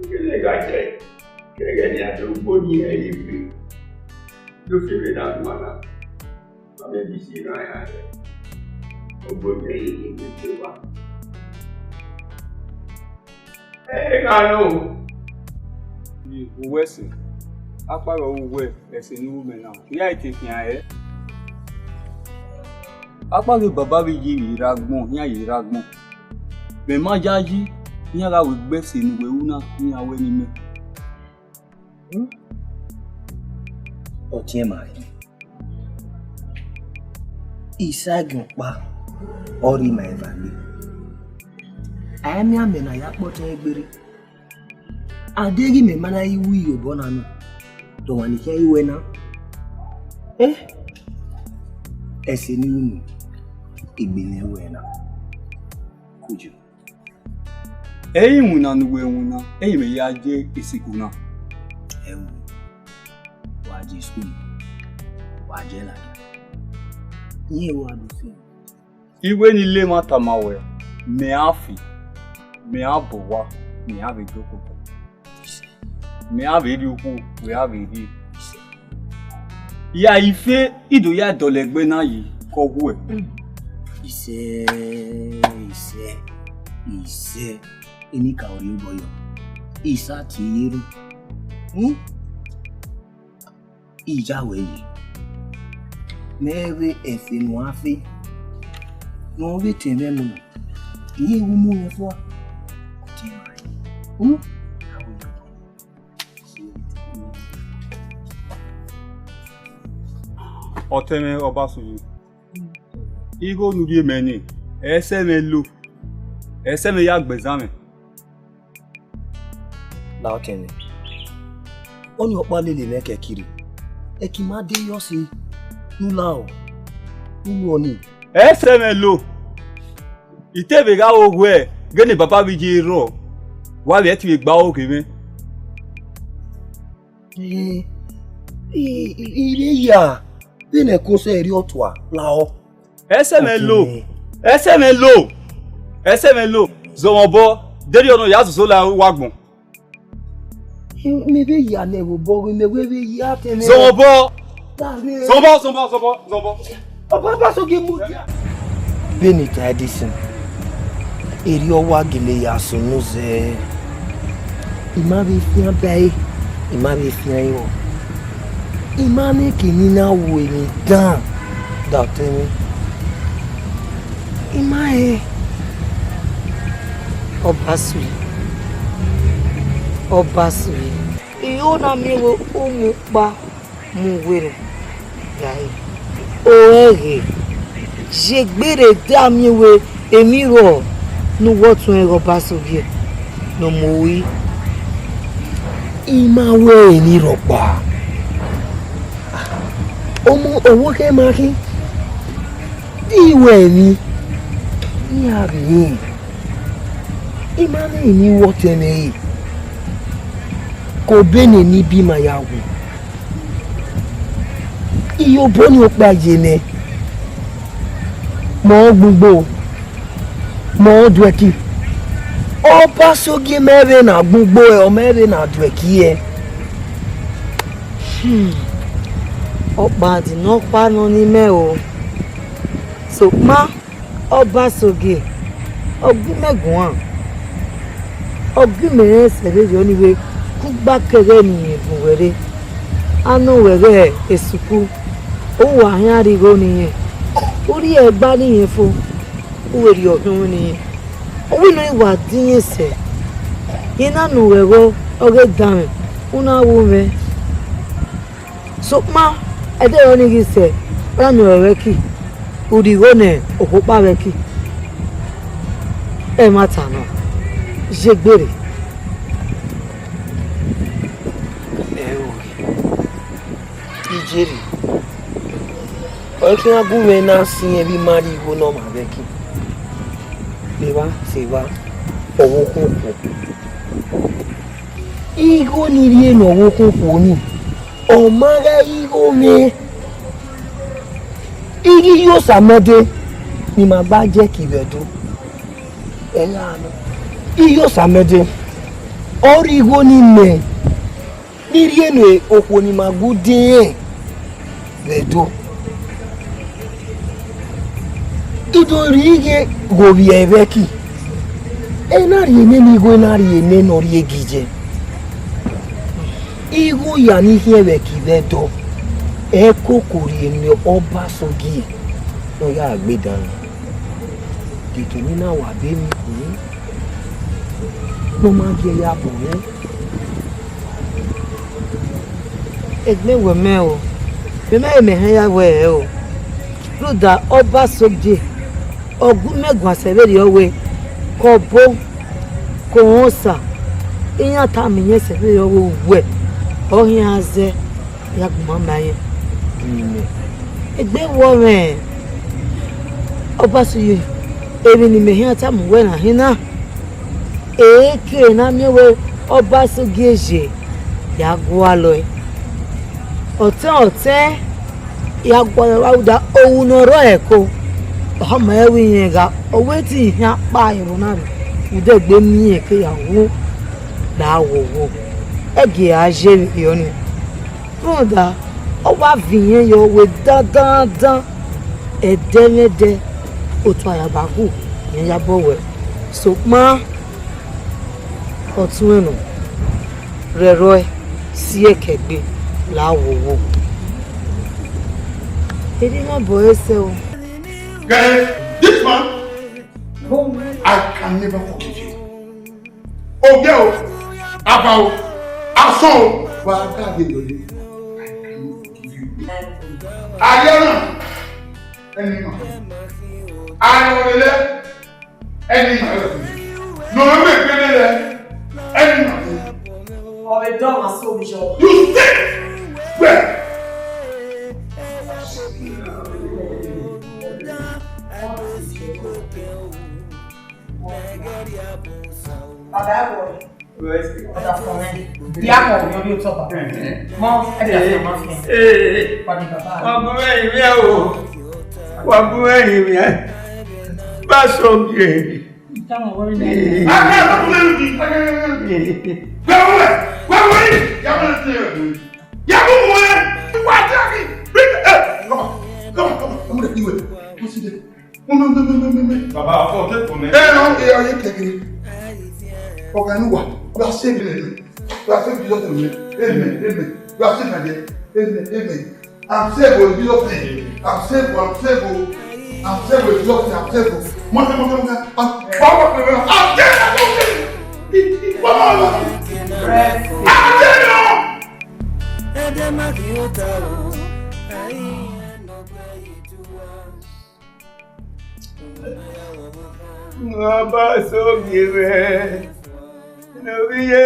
Gele gha jẹ, kẹghẹ ne a do gbo ni ẹre ebe. Do fi vbe na guan na. Ma vbe bi si na ya rẹ. Ogbo ni ẹre ebe te wa. Ẹ gha rẹn o. Uwẹ ẹse, akpa vbe uwẹ ẹse ne u ru mẹ na, I ya te khian ẹre. Akpa vbe baba vbe iye vbe rre agbọn, iran ye rre agbọn. Mẹ ma yayi, iran gha wẹ gbe ẹse ne uwẹ ru na, iran wẹ ne imẹ. Ọtiẹn ma rẹn. Isaigiọn ọkpa ọrọre ima evba gbe. A i miẹn amẹ ne a ya kpọtiẹn egbe rre. A deghẹ imẹ ma na ru iyobọ na nọ, te ọmwa ni khian ru ẹre na? Eh, ẹse ne I ru unu, egbe ne I ru ẹre na. Kojo. Ẹ i re iwinna ne uwẹ winna, ẹ i re mẹ ya ye isiko na. Ẹ wu, wa ye school, wa ye ladian. Iye wa do fi. Iwẹ ne I le emwa tama wẹ, mẹ a fi, mẹ a bọ owa, mẹ a vbe do koko. Mẹ a vbe rhie okhuo, wẹ a vbe rhie. Ya ife, I do ya dọlọ egbe na yi, ke ọ wuẹ. Isẹ, isẹ, isẹ. Enikaro rhie obọ yọ. Isa tie ye rre. Hmm? I ya wẹ yi. Mẹ vbe ẹfe ne uan fe, ne ọ vbe tẹ mwẹ mu, I ye wu mu mwẹ fua. Ọ tie mwẹ. Hmm? Ọtẹn mwẹ Ọbasoye, igho ne u rhie mẹ nii, ẹsẹ mwẹ lo, ẹsẹ mwẹ ya gbe ẹzan mwẹ. La ọtẹn mwẹ. Ọnii ọkpa lele mwẹ kẹkiri. Ẹki ma de yọ ọse, ne u la o, ne u lu ọnii. Ẹsẹ mwẹ lo, I te vbe gha ro wẹ ghe ne baba vbe iye rrọọ, wa vbe ẹtin vbe gba aro ghe mwẹ. Eh, I, I, I vbe ya, vbene ẹko sẹ erriọ tua lahọ. Ẹsẹ mwẹ lo, ẹsẹ mwẹ lo, ẹsẹ mwẹ lo, zọmwẹ obọ, deghẹ ọ nọ ya zozo la uwa agbọn. Mẹ vbe ya nẹ vbe obọ ghe, mẹ wẹ vbe ya tẹ mwẹ. Zọmwẹ obọ. Zọmwẹ obọ, zọmwẹ obọ, zọmwẹ obọ. Ọba, Ọbasoye mu dia. Vbene I ta ẹdẹ sin, erriọ wa gele ya sunu zẹ. I ma vbe fian ba ẹre, I ma vbe fian ẹre. I ma mwẹ eke ne I na ru emwi dan. da otọ emwi. I ma he. Ọba sui. Ọba sui. I ho na miẹn wẹ u mu ukpa mu werriẹ. Gai, o ẹghẹ, ye egbe rre da miẹn wẹ emwi rrọọ ne uwẹ tuẹn ghe Ọbasogie ne ọ mu oi. I ma wẹ emwi rhọkpa. Ọmọ ọvbokhan ma khin, te I wẹ emwi, iran vbe rẹn. I ma mwẹ emwi vbe otọ mwẹ re, ke obọ ne eni bi ima ya wu. Iyobọ ni okpia ye nẹ, mẹ ọ gbugbo, mẹ ọ duẹki. Ọbasogie mẹ vbe na gbugbo ẹre, ọ mẹ vbe na duẹki ẹre. Hmm. Ọkpa di nọkpa nọ ne imẹ o. Sokpan Ọbasogie, ọ gu imẹ guan. Ọ gu imẹ rẹn sẹ vberriọ ni vbe kugba ke ẹghẹ ne irẹn bun wẹ rre. A nọ wẹ ghẹ esuku, u wa khian rhie igho ne irẹn, u rhie ẹgba ne irẹn fo, u vbe rhie ọhiọnmwẹ ne irẹn. Ọ wẹ ne ọ wa din irẹn sẹ, rẹn na nọ wẹ ẹghẹ ọghe danmwẹ, u na wu mwẹ. Sokpan ẹdẹ ọnii ghi sẹ, ọ na miẹn ọre vbe ẹki, u rhie igho ne okhuo ọkpa vbe ẹki. Ẹmwata nọ, ye egbe rre. Ẹ o, iye rre. Ọ i khian gu mwẹ ne a si ẹn vbe ima rhie igho ne ọ ma vbe ẹki. Evba sẹ evba, ọvbokhan okhuo. Igho ni rhie ne ọvbokhan okhuo ni, ọ ma gha re igho mwẹ. I ghi ye Osamẹde ne ima gba ye ẹki vbe Ẹdo. Ẹ gha nọ, I ye Osamẹde, ọ rhie igho ne imẹ ni rhie ne okhuo ne ima gu dee vbe Ẹdo. I do rhie ighe ghe ovbi ẹre vbe ẹki. Ẹ na rhie nene igho, ẹ na rhie nene ọ rhie giye. Igho ya ni khian vbe ẹki vbe Ẹdo, ẹ koko rhie ne Ọbasogie ne ọ ya gbe dan. Keke ne I na wa be emwi khin, ne ọ ma gie ya bọ mwẹ. Egbe wẹ mẹ o, vbe mẹ mẹ hẹn ya wẹ ẹre o. Rhunmwuda Ọbasogie, ọ gu imẹ guan sẹ vberriọ wẹ, ke ọbo, ke osa, iran tama iyẹn sẹ vberriọ wẹ uwẹ, ọ khian zẹ ya gu ima ma yẹn. Egbe wọ mwẹ, Ọbasogie, emwi ne imẹ khian tama uwẹ na hin na. Eke na miẹn wẹ Ọbasogie ye ya gualọ ẹe. Ọtẹn ọtẹn ya gualọ ẹe, rhunmwuda ohu ne ọ rrọọ ẹko, ọ ma rẹn wẹ irẹn gha, ọ wẹ te ihian kpa ẹvbo na rre, rhunmwuda egbe ne irẹn ke ya wu la wowo. Ẹgie a ye vberriọ nii. Rhunmwuda, ọ wa viọ irẹn yọ wẹ dandandan, ẹdẹmwẹdẹ, otu ayaba hu, irẹn ya bọ wẹ. Sokpan, ọ tuẹn nọ, rhẹrhọe, si ẹkẹ gbe, la wowo. Erriọ ima bọ ẹre sẹ o. Guys, this man, I can never forgive you. Oge o, aba o, asọn o, wa da ghe dọle. I can never forgive you. Ayé náà, ẹni mà. Ayé ọ̀rẹ́lẹ́, ẹni mà. Nọ̀rọ̀ mi gbélé rẹ, ẹni mà. Ọ̀rẹ́ dọ́mà sómi jọ. You stay where? Bàbá ẹ wọ. Ọ̀dà fún mi. Ìyá kan ò ní orí òótọ́ bàbá. Mọ ẹ̀dá fún ọmọ fún mi. Pàdé bàbá rẹ. Wà bú mẹ́rin mi ẹ̀ o. Wà bú mẹ́rin mi ẹ̀. Bá a sọ òkè. Ìtàwọn wọlé náà. Gbẹ̀wò ẹ̀, gbẹ̀wò yìí, yàgò ẹ̀. Yàgò wọ̀ ẹ̀, wà á jẹ́ kí. Come on, come on, come on, come on, come on. Bàbá, ọkọ kẹ́kọ̀ọ́ mẹ́. Ẹ ẹ ẹ ẹ kẹkẹrẹ. Ọkàn ní wà, wà á save mi. Wà á save Jesus mi. Amen, amen. Wà á save my dear. Amen, amen. I'm saved for Jesus name. I'm safe, I'm safe, oh. I'm safe with love, I'm safe, oh. Money, money, money. I'm, I'm safe, I'm safe. I'm safe, oh. Ọba soghe mwẹ, ne ovbi ye.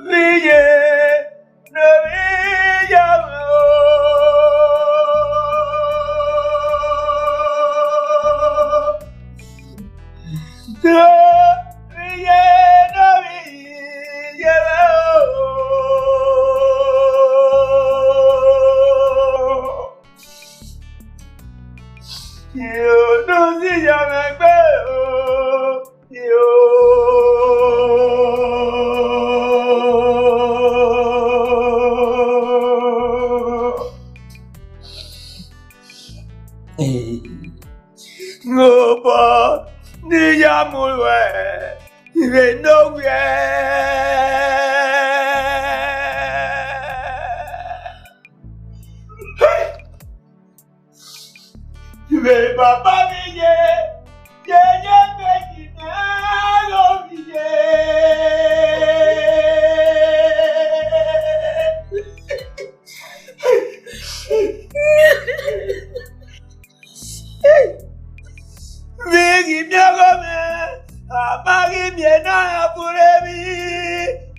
Ovbi ye, ne ovbi ye o. Obọ ne I ya mu ruẹ, ivbe ne ọ wiẹ. Ivbe baba mwẹ ye, ye, ye, vbe ghi ne ovbi ye. Vbe ghi miẹn ọghọ mwẹ, a ma ghi miẹn ne a ya bun emwi,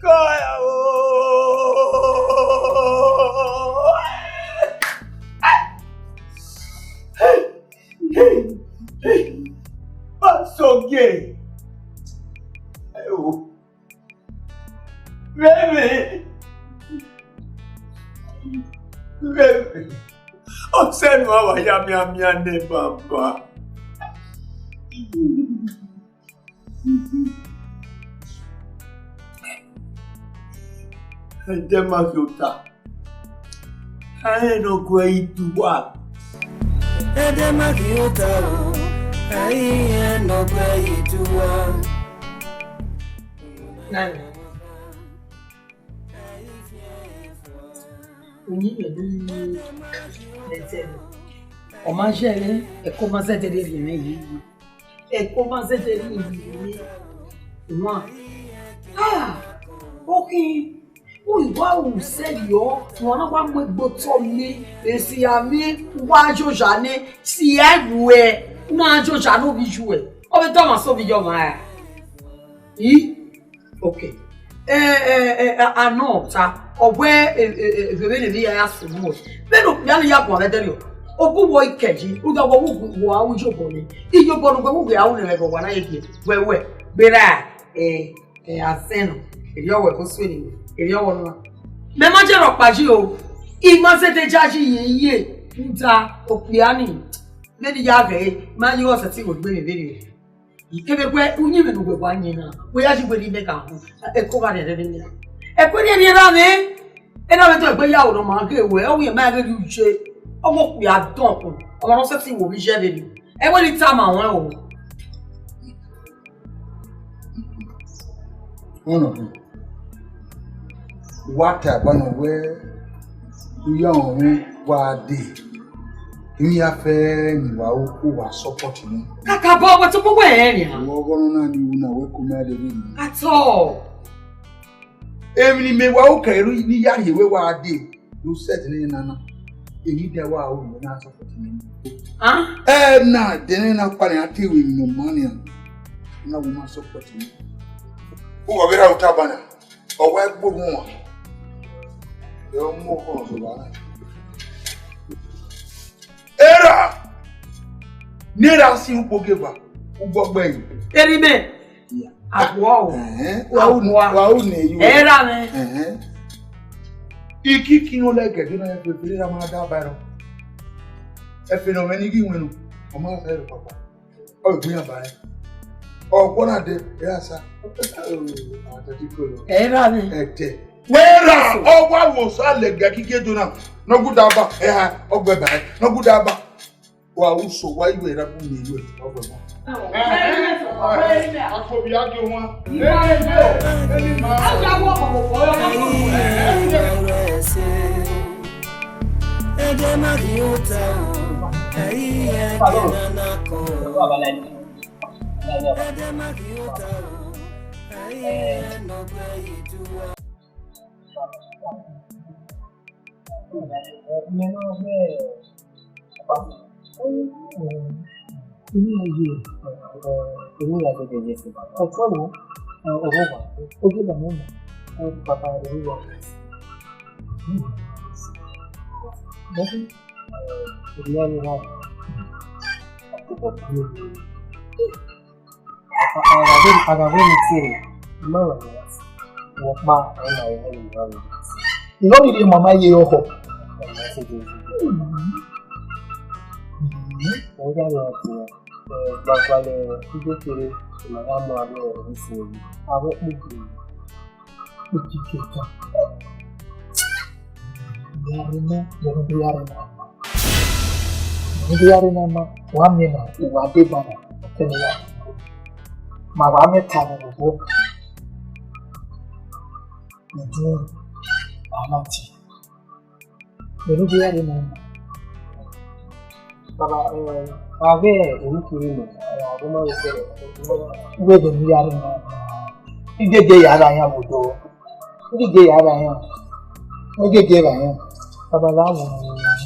ke ọ ya o. Ọba soghe mwẹ. Vbene, vbene, ọ sẹ ne uwa wa ya mianmian nẹ, baba. Ẹdẹ ma ghi ota, a rẹn ne ọ gu ẹre iduwa. Ẹdẹ ma ghi ota o, a i rẹn ne ọ gu ẹre iduwa. Nana, uyinmwẹ do nẹtẹn. Ọ ma zẹghe, ẹko ma zẹdẹ rhie mwẹ yi. Ẹko ma zẹdẹ rhie mwẹ yi. Wan. Ah, okhi, u i wa ru sẹ yọ, wan na wa mu egbe otọ miẹn, esi a miẹn, wa joja nẹ, si ẹ ruẹ, u na joja ne ovbi yuẹ. Ọ vbe dọmwa sẹ ovbi ye ọmwa ra? I? Ok. Ẹ, ẹ, ẹ, a, a nọ ta, ọ wẹ, ẹ, ẹ, ẹ, vbe vbene emwi ya ya sunu ruẹ. Vbene okpia ni ya guan vbe ẹdẹrriọ, ọ gu wẹ ikẹji, rhunmwuda wẹ wu, wẹ a ru iyobọ nẹ. Iyobọ ne uwẹ wu wẹ a ru nẹ, ẹghẹ wa na ye gie, wẹ wẹ, gberra, ẹ, ẹ, azẹn nọ, erriọ wẹ vbe osue ni, erriọ wẹ ọnua. Mẹ ma je rhọkpa yi o, I ma zẹdẹ ya yi ye iye, rhunmwuda okpia ni, vbene I ya ghẹ ẹre, ma ye ọsẹse iwegbe vbe vberriọ. Kevbe wẹ uyinmwẹ ne uwẹ wa yin na, wẹ ya yi wẹ ne imẹ gha hu, ẹko gha rhiẹnrhiẹn vbe nian. Ẹko rhiẹnrhiẹn ra mwẹ, erha mwẹ do egbe ya aro ne ọ ma ghe ruẹ, ọ wẹ ma ghe rhie uye, ọ wẹ okpia dọn kun, ọmwa ne ọ sẹtin wo vbe iye vberriọ. Ẹ wẹ ne I tama ruẹn o. Ọnọkun, wa ta ẹbọ nọ wẹ, iye ọmwa mwẹ wa dee, emwi ya fẹ ne wa ru, wa support nẹ. Kakabọ, wẹ tobọ wẹ rẹn nian. Wẹ ọghọ nọ na ni ru na, wẹ ko ma dee vbe. At all. Emwi ne imẹ wa ru kẹ ne I ya rhie wẹ wa dee, do set ne nana. Emwi dia wa ru, wẹ na support nẹ. Ah? Ẹ na, dẹ ne na kpa ne a te ru emwi ne ọ ma nian. Na wẹ ma support nẹ. U wa vbe ra ota ba na. Ọ wa gbe orhunmwu. Ẹ, ọ mu ọkọ nọ sẹ owa na. Erha ne erha si ukpo ogieva, ugbọ gbe yi. Eri mẹ. Aguọ o. Ẹhẹn, wa u, aguọ, wa u ne yu. Erha mẹ. Ẹhẹn. Ikiki ne ọ lẹ gẹdẹ na ya fefere ra ma da ba ẹrọ. Ẹfe ne ọ mwẹ ne I ghi winna, ọ ma fẹ rẹ papa. Ọ gbe iran ba ẹn. Ọ kpọ na dee, ẹ ra sa. Ọ tẹtin kolo. Ẹ ra vbe. Ẹdẹ. Wẹ ra, ọ wa wo sa lẹgẹ kike do na. Nọguda ba, ẹ ha, ọ gbẹ ba ẹn. Nọguda ba. Wa uso, wa iwe ra bu mi iwe, ọ gbẹ ba. Akobi a gie owa. A gha vbe, a gha vbe ne I tie rre, I ma wẹ ne wẹ ọkpa ọna ẹre ne I ma wẹ. I no need mama ye ọkhọ. Ọ ya rre ọtẹn, ẹ, gbagbalẹ igbekere, I ma gha mu avbe ọvbisi, avbe ọkpogiri. Okikẹta. Iyare na, iyare na ma. Iyare na ma, wa miẹn na, uwa deba na, ọtẹn ne ya. Ma wa miẹn ta vbe obọ. Idin, a na tie. Vbene u ghi ya rre nẹ, baba, eh, a ghe emwi kherhe nọ, eh, a ghe ma vbe sẹ, wẹ vbene u ya rre nẹ, I gege ya rre ayan vbe odọ, I gege ya rre ayan, I gege rre ayan. Baba, la wo,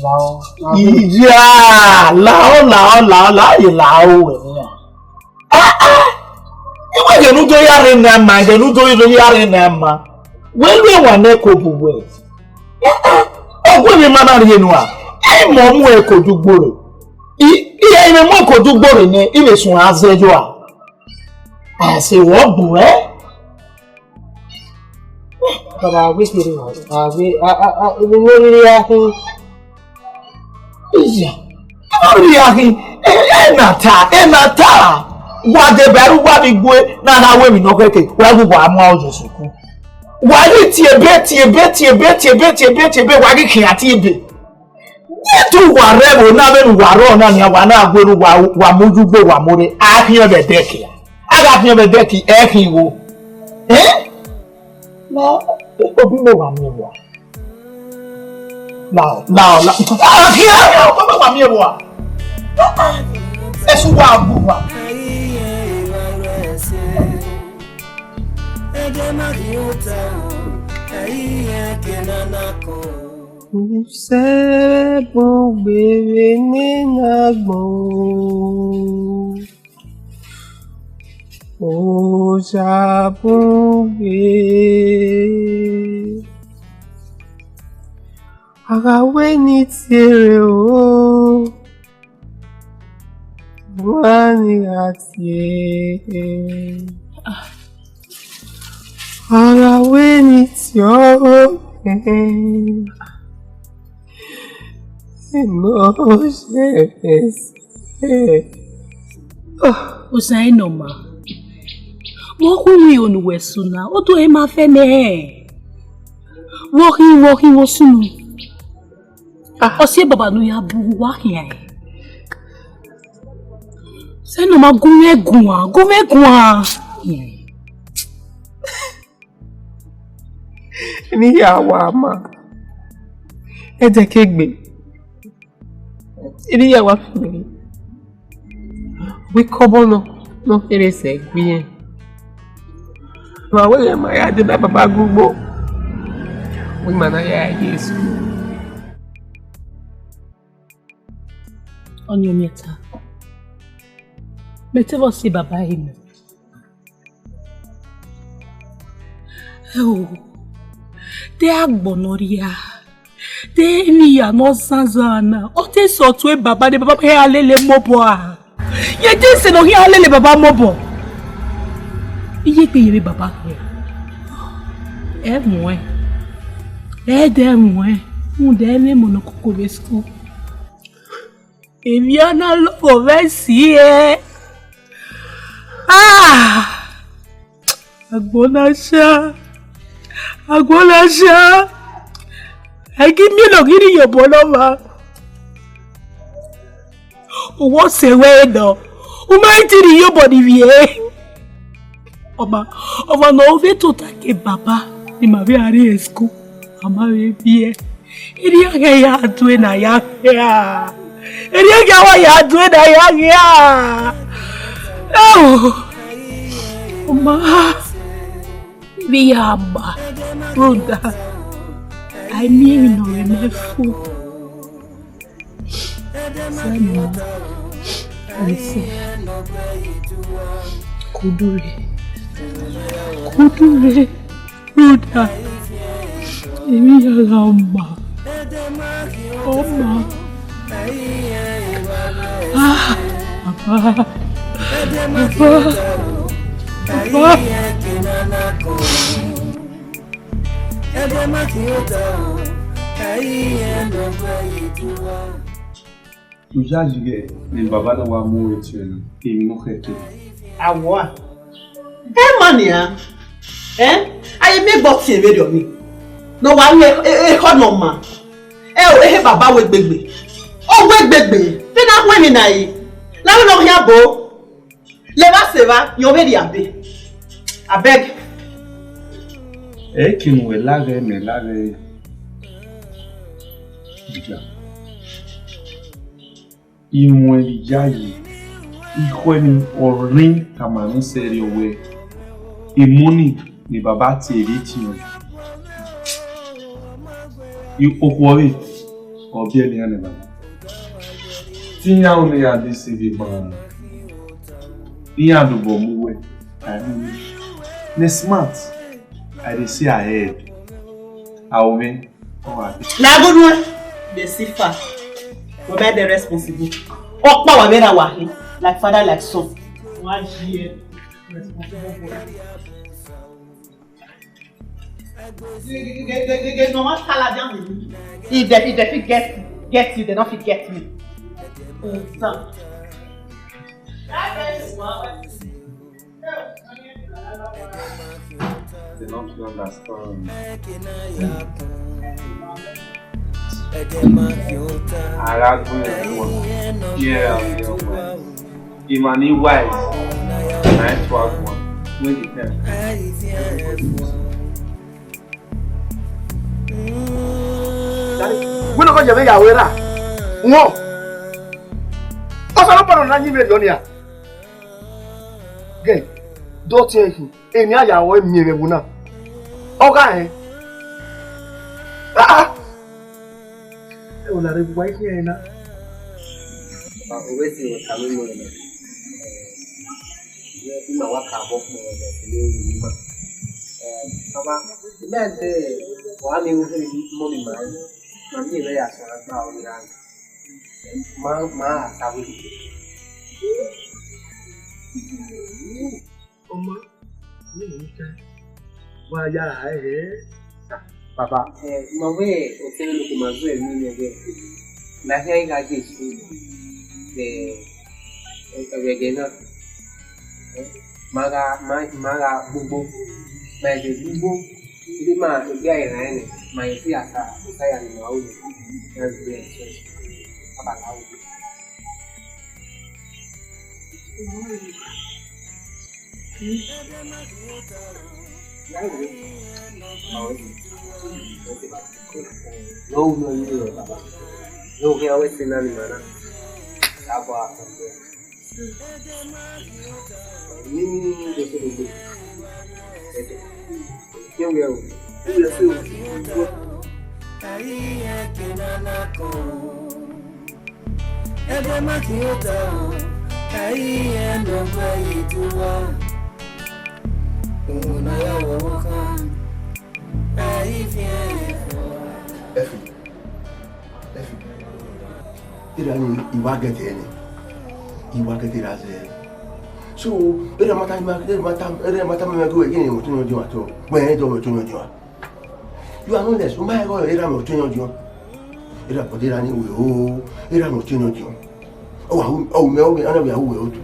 la o, la o. Iya, la o, la o, la o, la o, ye la o, wẹ nian. Ah, ah! Iwẹ ghe ne u do ya rre ne a ma, ghe ne u do ya rre ne a ma. Wẹ lu ẹwaẹn nẹ ko bu wẹ. Ah, ah! Ọ gu emwi ma na rhie nuan. Ẹ i mọ mu ẹko dugbo rre. I, I, I vbe mu ẹko dugbo rre nẹ, I vbe suẹn a zẹ yọ a. A se wọ gbu ẹ. Baba, a wẹ kherhe, a wẹ, a, a, a, vbe rhirhi a khin. Iya, a rhirhi a khin, ẹ, ẹ na ta, ẹ na ta. Wa deba ẹre uwa vbe igue, na na wẹ emwi ne ọ khẹke, wa gu wa mu aro ye sukuru. Wa ghi tie ebe, tie ebe, tie ebe, tie ebe, tie ebe, tie ebe, wa ghi khian tie ebe. Jesu wa rre ẹvbo na, vbene uwa rrọọ na nian, wa na gbe ru, wa, wa mu yu gbe, wa mu rre, a khian vbe ẹdẹki. A gha khian vbe ẹdẹki, ẹ khin igho. Eh? Na, obi mẹ wa miẹn wa. Lao, lao, lao. A khian, a khian, obi mẹ wa miẹn wa. Esu wa gbu wa. Usẹ bun gbe vbene na gbọn. Osa bun gbe. A gha wẹ ne I tie rre o. Wa ni gha tie. A gha wẹ ne I tie ọghe. Mose. Osa ẹre nọ ma. Vbe ọ khu iwinna ne uwẹ sunu, ọ do ẹre ma fẹ nẹ. Vbe ọ khin, vbe ọ khin, vbe ọ sunu. Ọ si baba ne u ya bu uwa khian. Sẹ ne ọ ma gu mwẹ guan, gu mwẹ guan. Emwi hia wa ma, ẹdẹ ke gbe. Emwi hia wa fi mi. Wẹ ikọbọ nọ, nọ kere sẹ gbe irẹn. Ma wẹ ghẹ ma ya deba baba gbe ugbo. Wẹ ma na ya ye school. Ọni ọmiẹnta, mẹ te vbe si baba ẹre nọ. Ẹo, te agbọn ne ọ rhia, te emwi hia ne ọ zanzan na, ọ te sẹ ọtuẹn baba ne baba khian lele mobọ a? Ye te sẹ ne ọ khian lele baba mobọ? Iye egbe ye vbe baba khian. Ẹ muẹn, ẹ dẹ muẹn, rhunmwuda ẹ mwẹ emọ ne ọ koko vbe school. Emwi a na lọghọ vbe ẹse ẹre. Ah! Agbọn na sha, agbọn na sha. Ẹ i ghi miẹn ne ọ ghi rhie iyobọ ne ọmwa. Uwẹ ọse wẹ nọ, U ma i ti rhie obọ ni vbiẹ. Ọma, ọmwa ne ọ vbe tota ke baba ne ima vbe a rrie school, a ma vbe biẹ. Erriọ khian ya due ne a ya khia. Erriọ khian wa ya due ne a ya khia. Ẹo, ọma, vbe ya ma, rhunmwuda a i miẹn emwi ne ọ re mẹ fo. Sẹ mama, I say, kudu rre, kudu rre, rhunmwuda emwi ya gha ma, ọ ma. Ah, papa, papa, papa. Ẹgbẹ́ má kí ó tọ̀, ẹ̀yìn ẹ̀ lọ́gbẹ́ ìtura. Uyayi ghẹ ne baba na wa mu ore tie na, emwi ne ọ khẹke. Awua. Ẹ ma nian. Ẹ? A ye miẹn gbe ọtiẹn vberriọ ni. Ne ọ wa ru ekhọe ne ọ ma. Ẹ o, ehe baba wẹ egbegbe. Ọ wẹ egbegbe. Vbene a hu emwi na re. Ne avbe ne ọ khian bo. Levba sẹ evba, yọ vberriọ abe. Abeg. Ẹ ke ne uwẹ laghẹ mẹ laghẹ. Imuẹn vbe iyayi, ikhọe ni ọ rhin tama mwẹ sẹrriọ wẹẹ, emọ ni ne baba tie vbe etiọnrẹn, okhuo ọvbehe ọ biẹ ne iran nẹ baba. Te iran ru ne iran deceive ima, iran dobọ mu uwẹ, a i mu uwẹ. Ne smart, I dey see ahead. Aro mwẹ, ọ gha dee. Lago nuẹn, Lucifer, wẹ ma dẹ responsible. Ọkpa wa vbe ra wa hin, like father, like son. Wa yi ẹ responsible boy. Gẹgẹgẹgẹ ne ọ ma kala dia mẹ. If they, if they fit get, get you, they no fit get me. Understand? They no fit understand. Ara gbẹn ẹkua. Yeah, yeah, yeah. Emwa ni wise, na i tua guan. When the time. Daddy, wẹ ne ọ khọ ye mwẹ ya ru erha. Wọn. Osanobua na yin mwẹ rriọ nia. Gẹ, dọtiẹn khin, eni a ya ru ẹre miẹn mwẹ ẹvbo na. Ọ gha rẹn. Ah, ah. Ẹ o la rre vbe uwa i khian ẹre na. Ovbi ẹse, wẹ tama mwẹ nẹ. Ẹ, ima wa ka vbọ kpẹẹ vbe ẹse ne ima. Ẹ, baba, imẹ de, wa miẹn ughe mọmọ ima, ma miẹn vbe ya sẹ ọna gba ọre ra. Ma, ma a sa vbe dede. Ọma, ne I ta, wa ya ra hẹ. Baba, ẹ, ma wẹ ọtẹn ne kò ma zẹ ẹmwẹ nẹ wẹ, la hia I gha je school vbe ẹghẹ na. Ẹ, ma gha, ma, ma gha gbogbo, ma ẹghẹ gbogbo, ibi ma ẹgbẹ a rẹn nẹ, ma ye fi asa, asa ya ni ma ru nẹ, na gbe ẹsẹ, a ba la ru. Ẹgbẹ́ má kí ó tọ̀, ẹ̀yìn ẹ̀ lọ́gbẹ́ ìtura. Òun náà yà wọ́wọ́ ká, ẹ̀yìn fi ẹ̀ fọ́. Ẹfin, ẹfin, erha ni I wa gẹdẹ nẹ, I wa gẹdẹ ra zẹ. So, erha ma ta, erha ma ta, erha ma ta mẹ gẹn wẹ, gẹn wẹ ọtẹn yan ọdiọn atọ, wẹ ẹ dọ wẹ ọtẹn yan ọdiọn. You are not less. U ma rẹn ọghe erha mwẹ ọtẹn yan ọdiọn. Erha kpọdọ erha ni wẹ o, erha mwẹ ọtẹn yan ọdiọn. Ọ wa hu, ọ mẹ, ọ mẹ, ana wẹ a hu wẹ otu.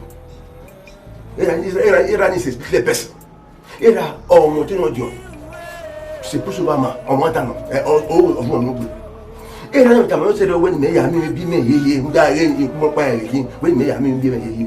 Erha ni, erha, erha ni is a speechless person. Erha ọ mwẹ ọtẹn yan ọdiọn. Sẹ pusu ba ma, ọ ma ta nọ, ẹ, ọ, ọ, ọ fun ọmọ gbe. Erha ni tama mwẹ sẹ wẹ ne mẹ ya miẹn bi mẹ yeye, u da ghe ni, ikun ọkpa ẹre khin, wẹ ne mẹ ya miẹn bi mẹ yeye.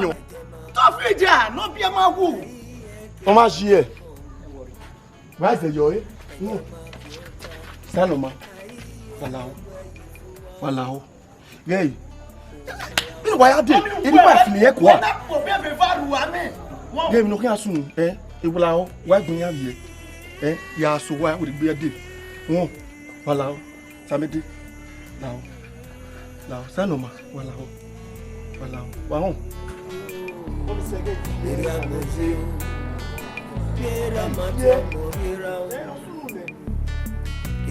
yọ. Tọfija, ne ọ biẹ ma wu. Ọ ma ji ẹe. Wa zẹ yọ ẹre. Sa nọ ma. Wa lahọ. Wa lahọ. Ghẹ ẹre. Vbene wa ya dee, emwi wa fili ye kua. Ghẹ emwi ne ọ khian sunu, ẹ, ewula ọ, wa gbẹn iran vbiẹ. Ẹ, ya so wa, wẹ gbe ya dee. Wọn, wa lahọ. Samede. Lahọ. Lahọ. Sa nọ ma. Wa lahọ. Wa lahọ. Wa họn. Erha agbọn ye o. Erha ma te ọmọ erha o.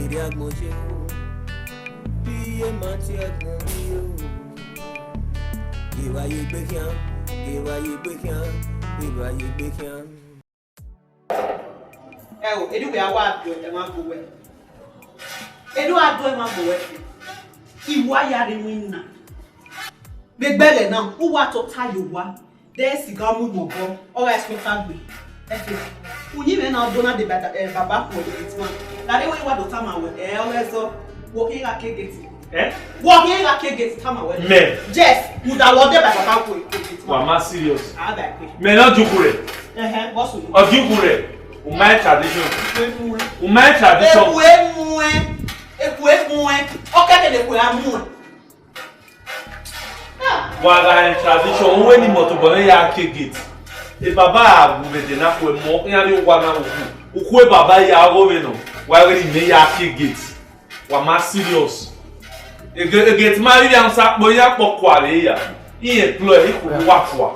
Erha agbọn ye o. Iye ma te ẹgbọn ye o. Erha ye egbe khian. Erha ye egbe khian. Erha ye egbe khian. Ẹ o, eni wẹ a wa do ẹmwa gbe wẹ. Eni wa do ẹmwa gbe wẹ. Iwa ya rre iwinna. Vbe ẹgbẹghẹ na, uwa tota ye owa, de siga mu mu obọ, ọ gha expect agbe. Ẹfe, uyinmwẹ na do na de baba, eh, baba khuọ ye gate man. Lare wẹ wa do tama wẹ, ẹ, ọ ghẹ zọ. Wọ khin gha ke gate. Eh? Wọ khin gha ke gate, tama wẹ. Mẹ. Yes, uda wọ de ba baba ko ke gate. Wa ma serious. A ba pe. Mẹ na juku rẹ. Ẹhẹn, boss. O juku rẹ. U ma tradition. Eku emu ẹ. U ma tradition. Eku emu ẹ. Eku emu ẹ. Ọ kẹkẹ ne eku a mu ẹ. Wa gha rẹn tradition, uwẹ ni mọtobọ ne ya ke gate. E baba a gu vbe de na khuẹ mọ, iran ni owa na ukhu. Ukhu e baba ya ọghe vbe nọ, wa ghe ni mẹ ya ke gate. Wa ma serious. E ge-, e gate ma rhirhi ansakpo, iran kpọ kua vbe ya. Iran employ, ikhuo wa kua.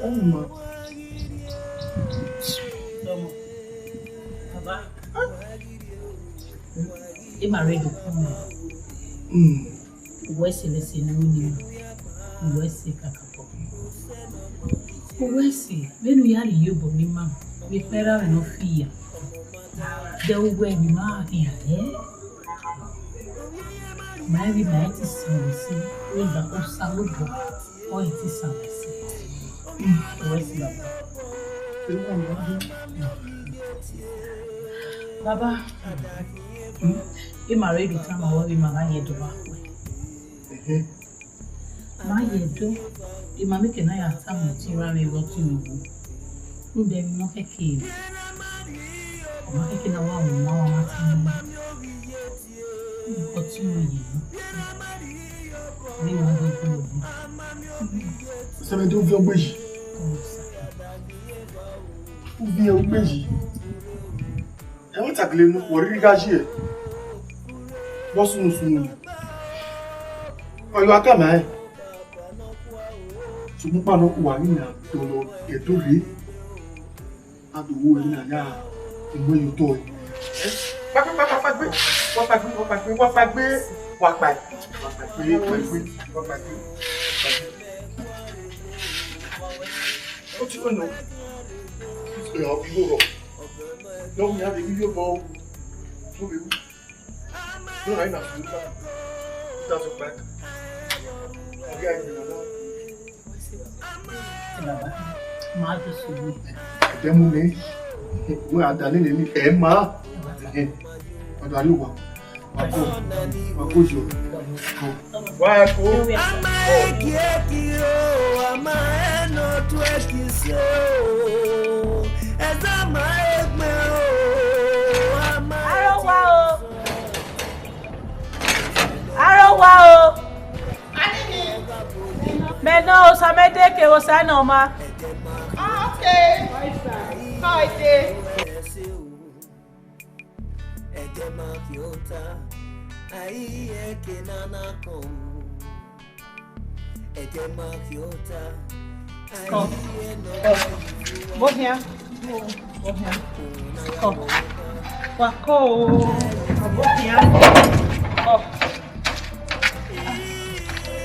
Ọmọ. Ọmọ. Baba. Ima rre do kpọnmwẹ. Mm. Uwẹ sẹ vbe sẹ ne unu ni, uwẹ sẹ kakabọ. Uwẹ sẹ, vbene u ya rhie iyobọ ne ima, vbe ikpẹra mwẹ ne ọ fi ya. Dẹ uwẹ ne ima khian rẹ. Ma i ghi ma i ti san vbe sẹ, wẹ ba Osanobua, ọ i ti san vbe sẹ. Uwẹ sẹ baba. Baba, ima rre do tama ruẹ vbe ima gha ye do vba khuẹ. Ma ye do, ima mieke na ya tama ọtẹn ra vbe igho ọtẹn ni wu. Rhunmwuda emwi ne ọ khẹke re, ọ ma khẹke na wa mu ma wa ma tama ima. Ọtẹn ni ye nọ. Vbe ima ghi do vbe. Sẹmẹdẹ u viẹn ogbe yi. U viẹn ogbe yi. Ẹmwata gele ne uwẹ rhirhi gha yi ẹe, vbe ọ sunu sunu nẹ, ọ ye a tama ẹn. Sokpan ọkpa nọ, uwa ghi na dọlọ ẹdẹ rre, a do ru ẹre na ya mu ẹre ye otọ ẹre. Wa kpa, wa kpa, wa kpa gbe, wa kpa gbe, wa kpa gbe, wa kpa gbe, wa kpa, wa kpa gbe, wa kpa gbe, wa kpa gbe. Ó ti wẹ̀ nọ. Ẹ, ọ, ìwọ rọ. Lọ mi a de video bọ. Tó lè wí. Lọ ra ina fún ta. Ta so pa. Agi a gbìnà náà. Baba, ma do sugbe. Ẹdẹ mu ni. Wẹ a da lele ni, ẹ ma. Ẹ, ọdọ ariwa. Wa ko. Ama ekieki o, ama ẹnọ tu ekisi o, ẹzẹ ama egbe o, ama. Arowa o. Arowa o. Mẹ nọ Osamẹdẹ kevbe Osanoma. Ah, okay. How are you? Ẹ jẹ́ máa fi ó ta, ayé ẹ̀kẹ́ nánà kan o. Ẹ jẹ́ máa fi ó ta, ayé ẹ̀nà kan o. Come. Come. Come here. Come here. Come. Wa ko o. Come here. Come.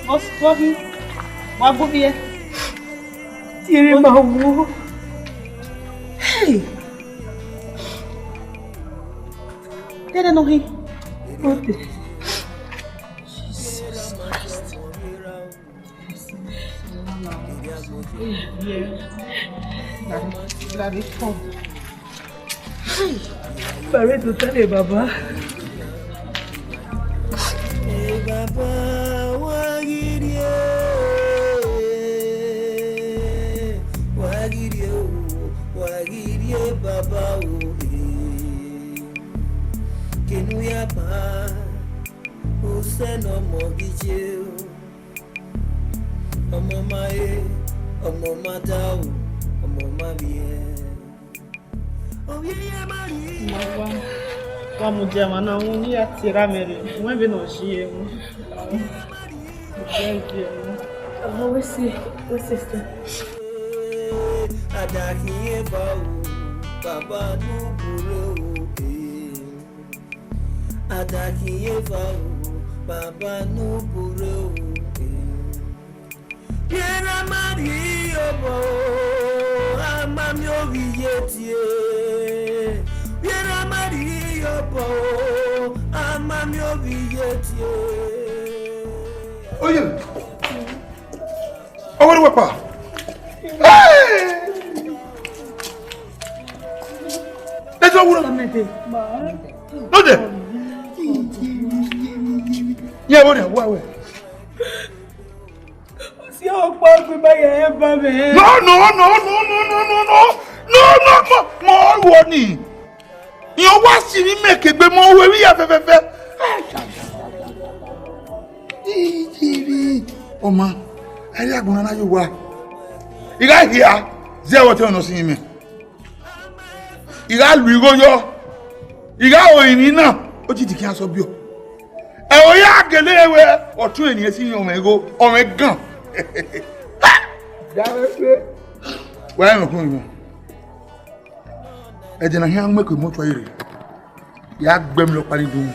Come. Come. Wa gu vbiẹ. Tiere ma wo. Hey! Dede nọ hin. Ote. Jesus Christ. Yeah. Daddy, daddy, come. Hey! Bàrẹ̀ tó tẹ́lẹ̀ bàbá. Ẹ bàbá wa gidi o. Wa gidi o, wa gidi e baba o, eh. Kenu ya pa, o sẹ ne ọmọ ghi ye o. Ọmọ ma e, ọmọ ma da o, ọmọ ma vbiẹ. Wa, wa mudia emwa na wu, ne I ya tie erha mwẹ rre, wẹ vbene ọ ye ẹmwẹ. Ọ ye ẹmwẹ. Ọmọ wẹ si, wẹ sister. Adakhin eva o, baba nu bure o, eh. Adakhin eva o, baba nu bure o, eh. Vbierha ma rhie obọ, a ma miẹn ovbi ye tie. Vbierha ma rhie obọ, a ma miẹn ovbi ye tie. Oye. Ọwọ́ ni wọ́n pa. Ẹ jọ wúrọ̀. Lóde. Yẹ wo ni wá wẹ̀. Si ọkpa ọgbẹ bá yẹ ẹ bá mẹ. No, no, no, no, no, no, no, no, no, no, no, mo, mo wọ ni. Iran wa si ni mẹ kegbe mo wẹ vbe ya fẹfẹfẹ. Ijiri. Ọma, a ri agbọn na na ye owa. I gha hia, zẹ vbe ọtẹn nọ si mẹ. I gha lu igho yọ, I gha ro emwi na, odidi khian sẹ ọbiọ. Ẹ o ya gele wẹ ọtẹn eni esi ọmọ igho, ọmọ gan. Wa rẹn okun wọn. Ẹdẹ na khian mu ẹko mọtuari rre, ya gbe mi lọ kpari dun.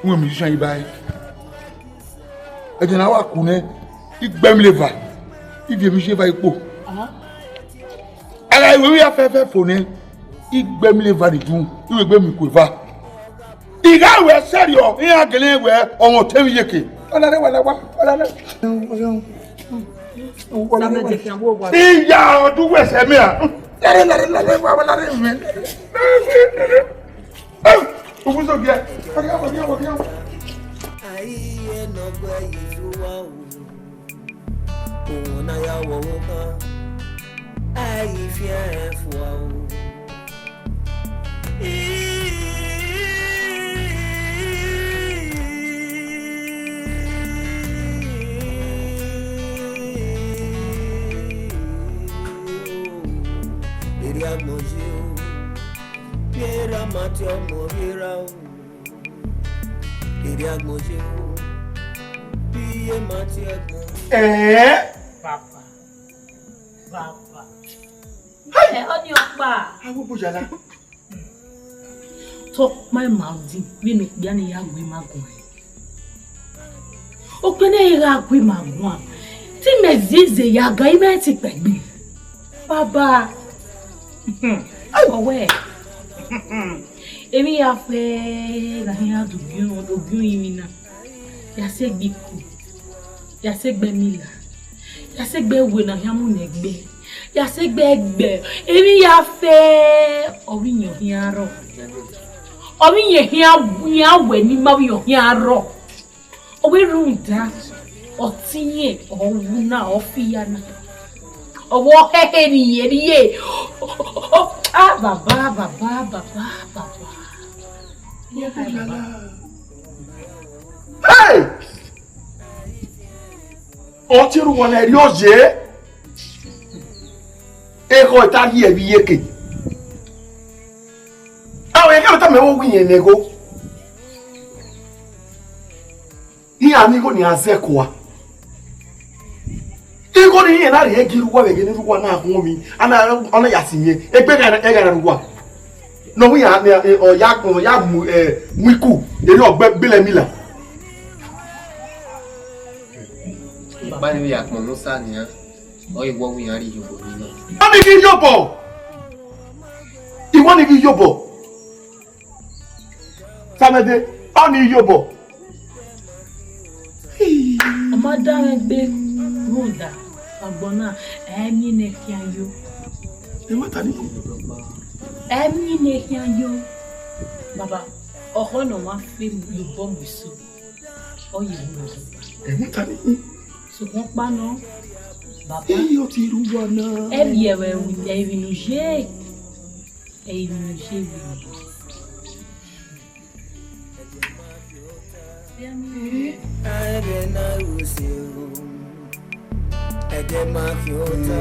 Uwẹ musician yi ba ẹre. Ẹdẹ na wa ku nẹ, I gbe mi leva, I viọ emwi eva ikpo. A gha ru emwi ya fẹfẹ fo nẹ, I gbe mi leva ni dun, I wẹ gbe mi ku eva. I gha wẹ sẹrriọ, iran gele wẹ ọmọ ọtẹn vbe iyeke. Ọna rre wa na wa, ọna rre. Iya ọdún wẹ sẹ mẹ a. Lare, lare, lare, wa, wa, lare, mẹ. Uguzo giẹ. Wa giẹ, wa giẹ, wa giẹ. Ai, ẹnọgbẹ yi fua o. Òun náà yà wọ owó kan. Ai, fi ẹ fua o. Eré agbọn yìí o, bí eré a máa ti ọmọ rí ra o. Eré agbọn yìí o, bí iye máa ti ẹ̀gbọ́n rí. Ẹ̀ẹ́? Bàbá, bàbá. Ẹ, ọ ni ọkpa. Agbogbo yàrá. Tọkpa ma odin vbene okpia ni ya gu ima guan. Okpia ne gha gu ima guan, te imẹ zieze ya ga, imẹ te kpẹgbe. Baba. Ọwẹ. Emwi ya fẹ na hia do biun, do biun imi na. Ya sẹ gbe iku, ya sẹ gbe emila, ya sẹ gbe ẹwe ne a khian mu ne egbe, ya sẹ gbe ẹgbẹ, emwi ya fẹ, ọ vbe iyẹn khian rrọọ. Ọ vbe iyẹn khian, iran wẹ ne ima vbe iyẹn khian rrọọ. Ọ vbe rhunmwuda, ọtẹn irẹn, ọ wu na, ọ fi ya na. Ọ vbe ọ hẹhẹ ne irẹn rrie. Ah, baba, baba, baba, baba. Hey! Ọ te ru uwa na ẹre ọ ye. Ekhọe ta rhie vbe iyeke. Avbe ẹghẹ ta mẹ vbe uwu iyẹn ne ẹgho. Iran ni igho ni a zẹ kua. Igho ni iran na rhie gie uwa vbe ẹghẹ ne uwa na khuọnmwi, a na, ọ na ya si iyẹn. Egbe ẹghẹ na, ẹghẹ na uwa. Ne ọ ya, ne ọ ya, ọ ya mu, eh, mu iku, erriọ ọ gbe, gbele emila. Ikpa ni vbe ya kpọn ne usa nian, ọ i wọ wẹ iran rhie iyobọ ni nọ. Ọ ni ghi iyobọ. Iwọ ni ghi iyobọ. Samẹdẹ, ọ ni iyobọ. Ọ ma da mwẹ egbe rhunmwuda, agbọn na, ẹ i miẹn ne khian yo. Ẹ ma ta ni. Ẹ i miẹn ne khian yo. Baba, ọkhọ ne ọ wa fe mu ye obọ mu eso. Ọ ye mu. Ẹ ma ta ni. Sokpan ọkpa nọ, baba. Eyi ọ te ru uwa na. Ẹ vbiẹ vbe emwi ne u ye. Emwi ne u ye vbe. Ẹdẹ ma fi ota.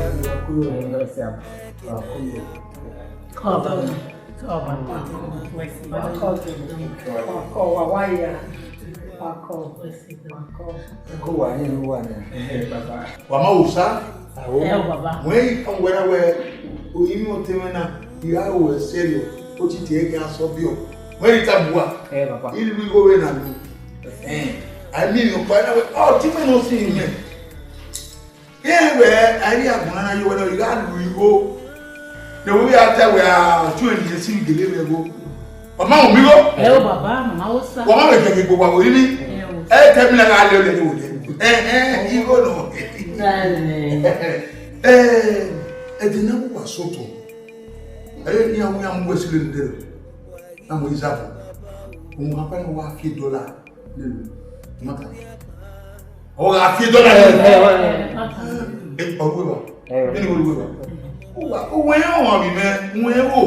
Kọ, baba. Kọ, baba. Kọ, wa, wa ya. Kọ. Kọ. Ko wa ni lu wa na. Wa ma wo sa. Ẹ o, baba. Wẹ i kan wẹ na wẹ, o, imi ọtẹn mwẹ na, I gha ru ẹre sẹrriọ, o ti tie ẹre khian sẹ ọbiọ. Wẹ i ta bua. Ẹ, baba. I ru igho vbe na lu. Ẹ, a miẹn emwi ọkpa na wẹ, ọ, ọtẹn mwẹ nọ si mẹ. Ẹ wẹ, a i rhie agbọn na na ye wẹ na, I gha lu igho. Ne ovbi a ta wẹ, a, ọtẹn mwẹ ni esi gele mwẹ igho. Ọ ma hu mi igho. Ẹ o, baba, mama wo sa. Ọ ma vbe jẹ gbe wa wo rini. Ẹ o. Ẹ te mi na gha le ole ni wo le. Ẹ, ẹ, igho nọ. Ẹ, ẹ, ẹ, ẹdẹ ne a wa sotọ, ẹ, iran, iran mu wẹ sẹ lele, na mu izabọ, ọmọ ọkpa na wa fi dọla lele, mata. Ọ gha fi dọla lele. Ẹ, ọ ru evba. Vbene ọ ru evba. Uwa, uwẹ rẹn ọmwa vbe mẹ, uwẹ rẹn vbo?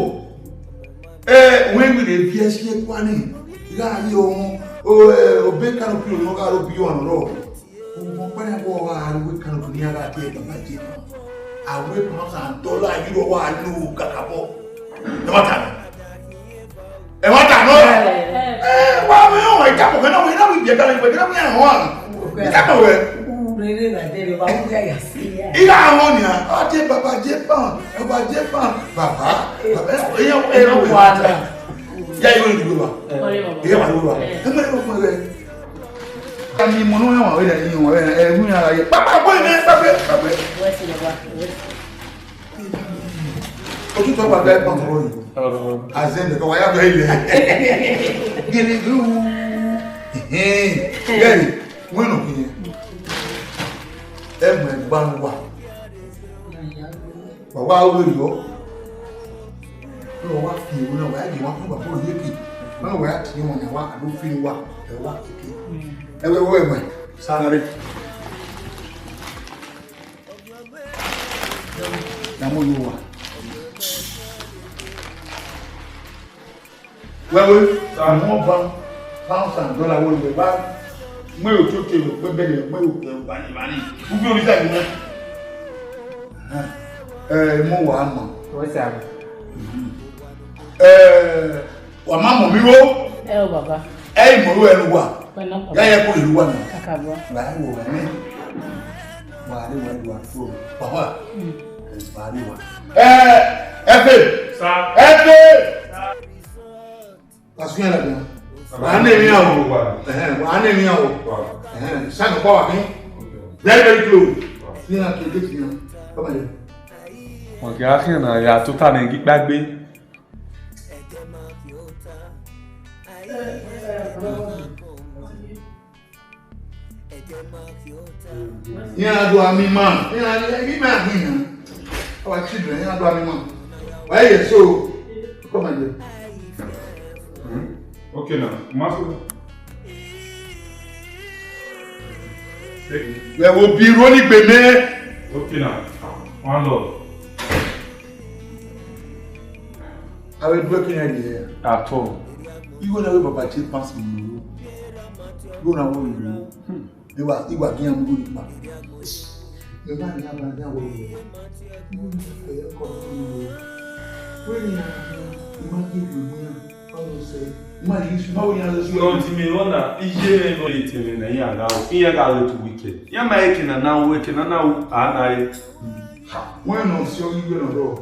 Ẹ, uwẹ vbe rre viẹ si ekua ni, gha ye ọmọ, o, ẹ, obọ canopy ne ọ gha ro bi ọmwa nọ rrọọ. Ọmọ ọkpa na wẹ ọ gha ru wẹ canopy ne iran gha tie baba je. Avbe pounds and dollar yi rọ wa lu kakabọ. Ẹ ma ta nọ. Ẹ ma ta nọ. Ẹ, wa mẹ ọmwa itamọ kẹ na wẹ, na wẹ ibiẹka na wẹ, na wẹ ẹhọn a. Itamọ wẹ. Rere na dẹ rẹ, wa mu ya ya si ya. Ira họn nia, ọ je baba je pound, ẹ wa je pound, baba, baba, ẹ, ẹ, ẹ, ẹ, wa na. Ya, iwe ni wa. Ẹ, wa ni wa. Ẹ, mẹ ni wa. Ami mọ ne ọ wa wẹ, ẹ, ẹ, ẹ, ẹ, ẹ, papa, boy, man, papa, papa. Otutọ wa bẹ pọn tọrọ yìí. Azẹn de ka wa ya bẹ ilẹ. Gele gele wu. Gele, wẹ nọ kìí. Ẹ mọ ẹgba nu wa. Wa wa ru yọ. Wa wa fi ewu na, wa ya ghi wa kún baba Oyeke. Wa wa ya tie wọn na, wa do fi wa, ẹ wa keke. Ẹ wẹ, wẹ, wẹ. Sare. Ya mu yo wa. Wẹ, wẹ. Sa mu ba. Pounds and dollar wo le ba. Mẹ o to te lo pe bẹlẹ, mẹ o ke ba ni, ba ni. U bi orí sa ni. Ẹ, mo wa mọ. What's up? Ẹ, wa ma mọ mi ro. Ẹ o, baba. Ẹ i mọ ro ẹnu wa. Pẹ̀lú ọkọ. Ya yẹ ko ìlú wa na. Kakabọ. Wa wo wa ni. Wa ni wa wa fo. Baba. Mm. Wa ni wa. Ẹ, ẹ fe. Sa. Ẹ fe. Wa sun yẹn ladian. Wa ne emwi yan o. Ẹhẹn, wa ne emwi yan o. Ẹhẹn, sani kọ wa khin. Very, very close. Sun yẹn ke gate yan. Come here. Wọn kì í akhian na ya tota nẹ gí kpagbe. Iran do ami ma, iran, iran, iran, our children, iran do ami ma. Why you so? Come and do. Hmm? Okay now, Master. Wẹ wo bi ro ni gbe mẹ. Okay now, one love. Avbe egbe ke iran rhie. At all. Igho na wẹ baba je pass mi ro. Igho na wẹ ro. Hmm. Iwa, iwa gi iran mu igho ni kpa. Mẹ ma rhie aban iran wẹ ro. Igho ni kpa ẹre kọ mi ro. Wẹ ni iran, I ma gi egbe mu iran. Ọ sẹ, I ma rhie isu, I ma wẹ iran rhie isu. Ọtẹn mwẹ na, iye mwẹ nọ, ọtẹn mwẹ na, iran gha ro, iran gha ro to weekend. Iran ma rẹn eke na na ru, eke na na ru, a na re. Wẹ nọ si ọghe igho nọ rrọọ.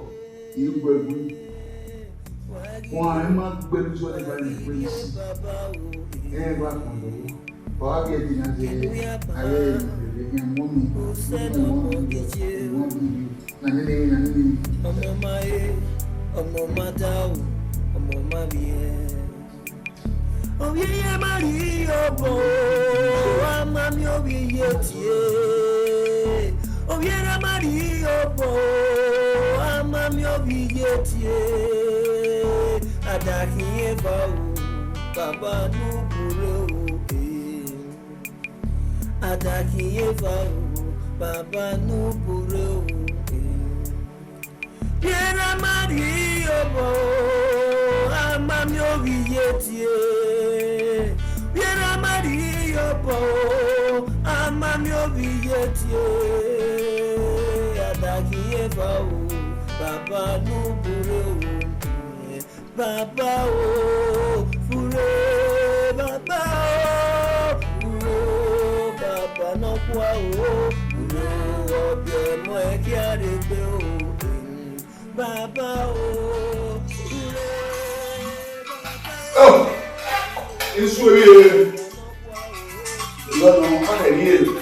I ru ẹre gui. Wan, ẹ ma gbe ẹre zọ ne ba ne gbe isi. Ẹ wa kpọnmwẹ. Ọ gha gie ẹdẹ na zẹ, a ye rẹn ne ọ mu mi, ọ mu mi, ọ mu mi, na nene emwi, na nene emwi. Ọmọ ma he, ọmọ ma da o, ọmọ ma vbiẹ. Ovbi erha ma rhie obọ, a ma miẹn ovbi iye tie. Ovbi erha ma rhie obọ, a ma miẹn ovbi iye tie. A da khian eva o, baba ne u bun rre o, eh. A da khian eva o, baba ne u bun rre o, eh. Vbe erha ma rhie obọ, a ma miẹn ovbi iye tie. Vbe erha ma rhie obọ, a ma miẹn ovbi iye tie. A da khian eva o, baba ne u bun rre o. Baba o, bun rre, baba o, bun rre, baba nọkhua o, bun rre, ọ biẹ ọmọ ẹre khian rre egbe o. Baba o, bun rre, baba o. Oh, Isu eri e. Lọnà, a lè rí èrò.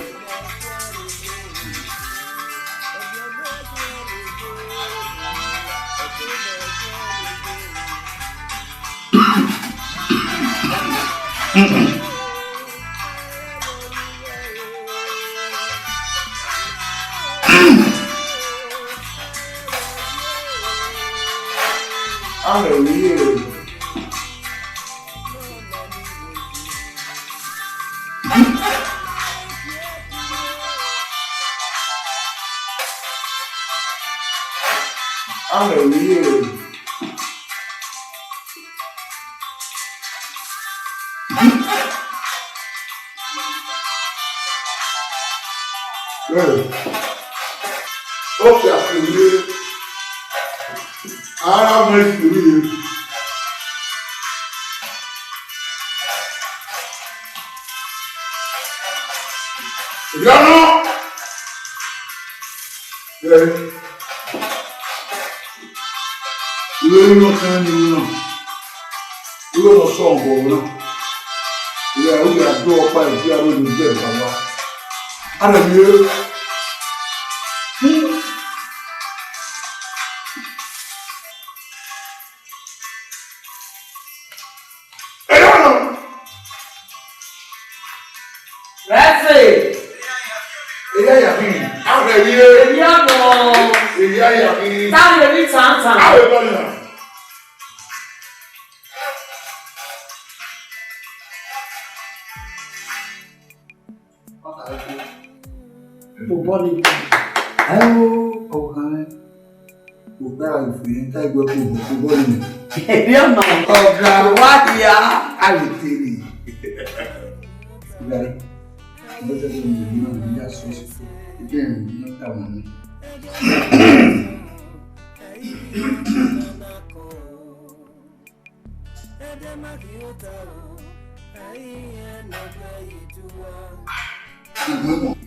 Amẹ vbe ye. Ẹ, ọ khian kevbe a ra mu ẹre kevbe. Rhiọnọ! Ẹ, I vbe ru ọtẹn ne I ru na, I ru ne ọ sẹ ọmọ vbe na. Ẹ, I ya do ọkpa ẹki aro ne I dẹ baba. A na miẹn. Erọnọ. Rẹse. Eya ya bi. Arẹ ye. Eya nọ. Eya ya bi. Tari ebi tantan. Arẹ bọ na. Obọ ni. Ayo, ọghan ukpẹ a fi ta igue ko obọ ni. Ẹbí ọmọ. Ọga. Wa dia. A lè tẹ̀lé. Gari. Mo tẹ̀lé mi, mi náà, mi yà sọ sí. Ike mi náà ta wọn ni.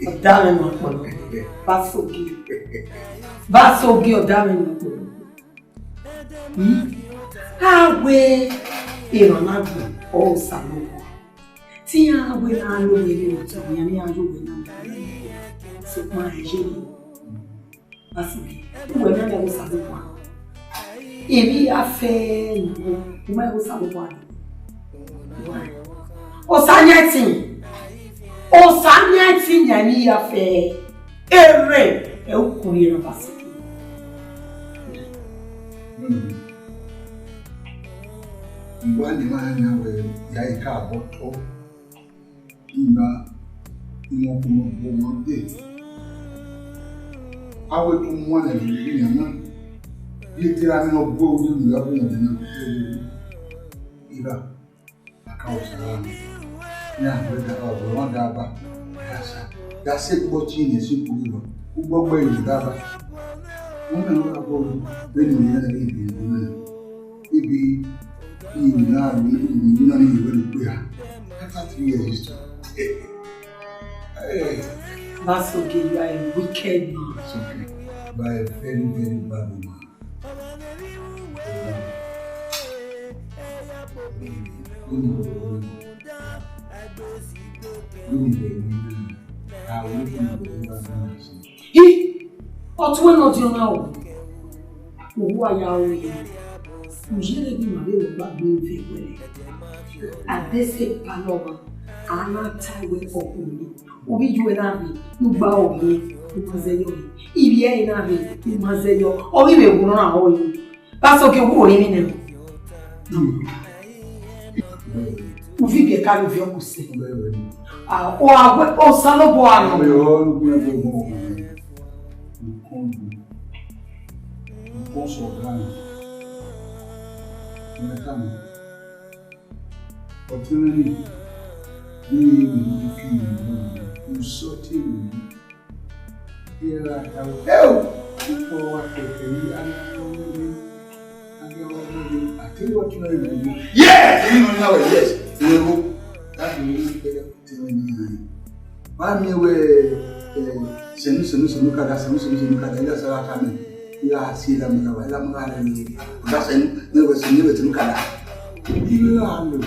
Ọdavwẹ ne ọkpọlọ, Basogie. Basogie, ọdavwẹ ne ọkpọlọ. Hmm? A wẹ emwa na gbọn ọre Osanobua. Te iran wẹ ne a lo wẹ ne otọ, iran ne iran yo wẹ na. Sokpan ẹ ye ni. Basogie, uwẹ na ya Osanobua. Emwi ya fẹ nọ, u ma ya Osanobua nọ. Osa yan ẹtin. Osa yan ẹtin yan emwi ya fẹ. Erre, ẹ u kuri na Basogie. Hmm. Mgbe a ni ma yan wẹ ya ika abọ tọ. Ima, ima ọkpọlọ ọmọ dee. Avbe eto mu ẹre vbe irian na, ye te ra mwẹ ọgua unu ya bu mwẹ na. Ira, a ka Osa ra mwẹ. Iran wẹ da ba, ọmwa da ba, a ya sa. Da sẹ egbe ọtẹn ne ẹse kuru rọ, ugbọgbọ ẹre da ba. Wẹ mwẹ ọre a bọ vbene imẹ ya rhie ebe na. Maybe, I na, I na ni yevbe ne okpia. After three years, it's hey. Basogie, you are a wicked man. It's okay. You are a very, very bad woman. Ih, ọtẹn wẹ ne ọ diọn na o. Uwa ya ru ẹre, u yẹrẹ ghi ma vbe ru ọkpa gbe vbe wẹẹ, a de sẹ palọ ọmwa, a na ta wẹ ọkpọlọ, ovbi iye ruẹ na rre, ne u gba ọghe, u ma zẹ yọ rre, ivbi ẹre na rre, u ma zẹ yọ, ọ ghi vbe wu nọ na rọ yi. Basogie, wo emwi nẹ. U viọ ibiẹka ne u viọ ku sẹ. Ah, ọ a wẹ Osanobua nọ. Nǹkan sọ ọ̀gá mi. Ẹ ká mi. Ọtẹn rẹ ni, ní ìlú kí ìlú, ìsọtí ìlú. Ẹ ra ta o. Ẹ o! Ipò wa kẹ̀kẹ́ yìí, a ní ọmọ mi. A ní ọmọ mi. Àti wọ́n tún ẹ̀ lè wò. Yes! Èyí ló ní àwẹ̀, yes. Ìwé wo? Láti ní ìpẹ́lẹ̀ tẹ̀lé ní ìrìn. Ba miẹn wẹ, eh, sẹnu, sẹnu, sẹnu kada, sẹnu, sẹnu, sẹnu kada, ila sara ka mẹ. Ila si ila mẹ ka wa, ila mẹ ka lẹ ni. Ọga sẹnu, ne wẹ sẹnu, ne wẹ sẹnu kada. Ila lo.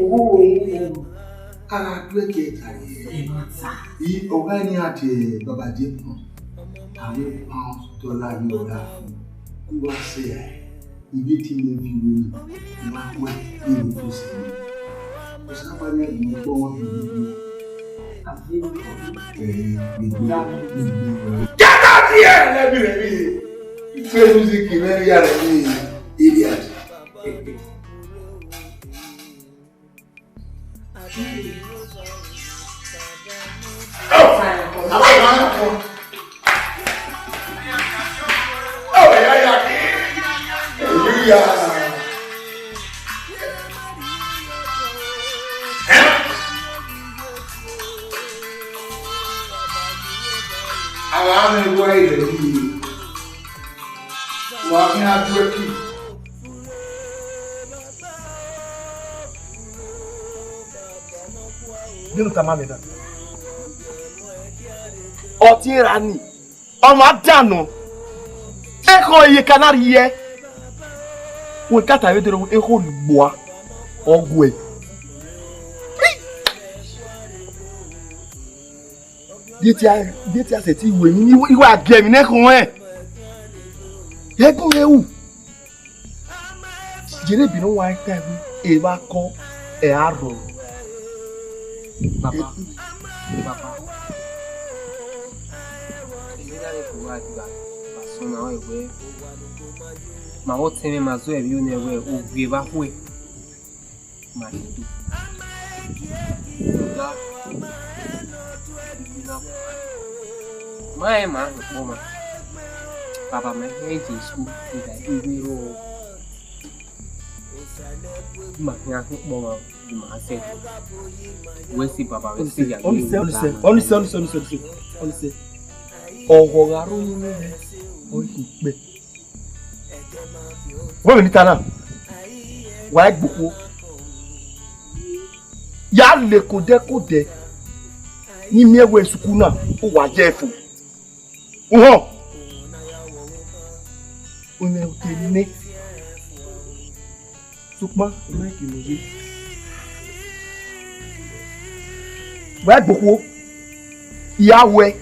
Owó wo yìí lẹ o. A ra du ẹkẹ ta ye. Ẹ ma ta. I ọga ni a tie baba je pọn. Àwọn pound dollar ni ọra fún. Kí wá ṣe ẹ. Ibi tí mo fi wé ni, mo máa kó ẹ ní ìlú tó sì ní. Kò sábà ní ẹ̀gbọ́n gbọ́ wọn bí mi. Get out here! Let me, let me. Play music in every other way. Idiot. Ara mwẹ wa ire yi, wa khian du ẹki. Nene u tama mwẹ na. Ọtẹn ra ni, ọmwa danọ, ekhọe iyeke na rhie, wẹ ka ta vbe dero ekho ni gbua, ọ guẹ. Vietia, vietia sẹtin ru emwi ne I wa gie emwi ne ekhọe ẹn. Ẹgun re ru. Jerebi ne ọ wa ta ẹvbo evba kọ, ẹ a rrọọ. Baba, baba, emwi na vbe khuo gha gba, ma sẹ ọna rẹn wẹẹ, ma vbe ọtẹn mwẹ ma zẹ vbe unu wẹẹ, ovbi evba khuẹ. Ma ghi do. Ọga, ma rẹn ma rhie ukpọn mwa. Baba, ma khian je school, I gha do vbe rrọọ. Ma khian rhie ukpọn mwa, I ma sẹ do. Wẹ si baba, wẹ si ya. Ọnise, ọnise, ọnise, ọnise, ọnise, ọnise, ọnise. Ọghọ gha rre uyinmwẹ mwẹ, ọ ghi kpe. Wẹ vbe ne I ta na, wa gbe okhuo. Ya le kodẹ kodẹ, ne I miẹn wẹ sukuru na, u wa ye fo. Uhọn. Uwẹ te nẹ. Sokpan, I ma ke nọ ye. Wa gbe okhuo, I ya wẹ,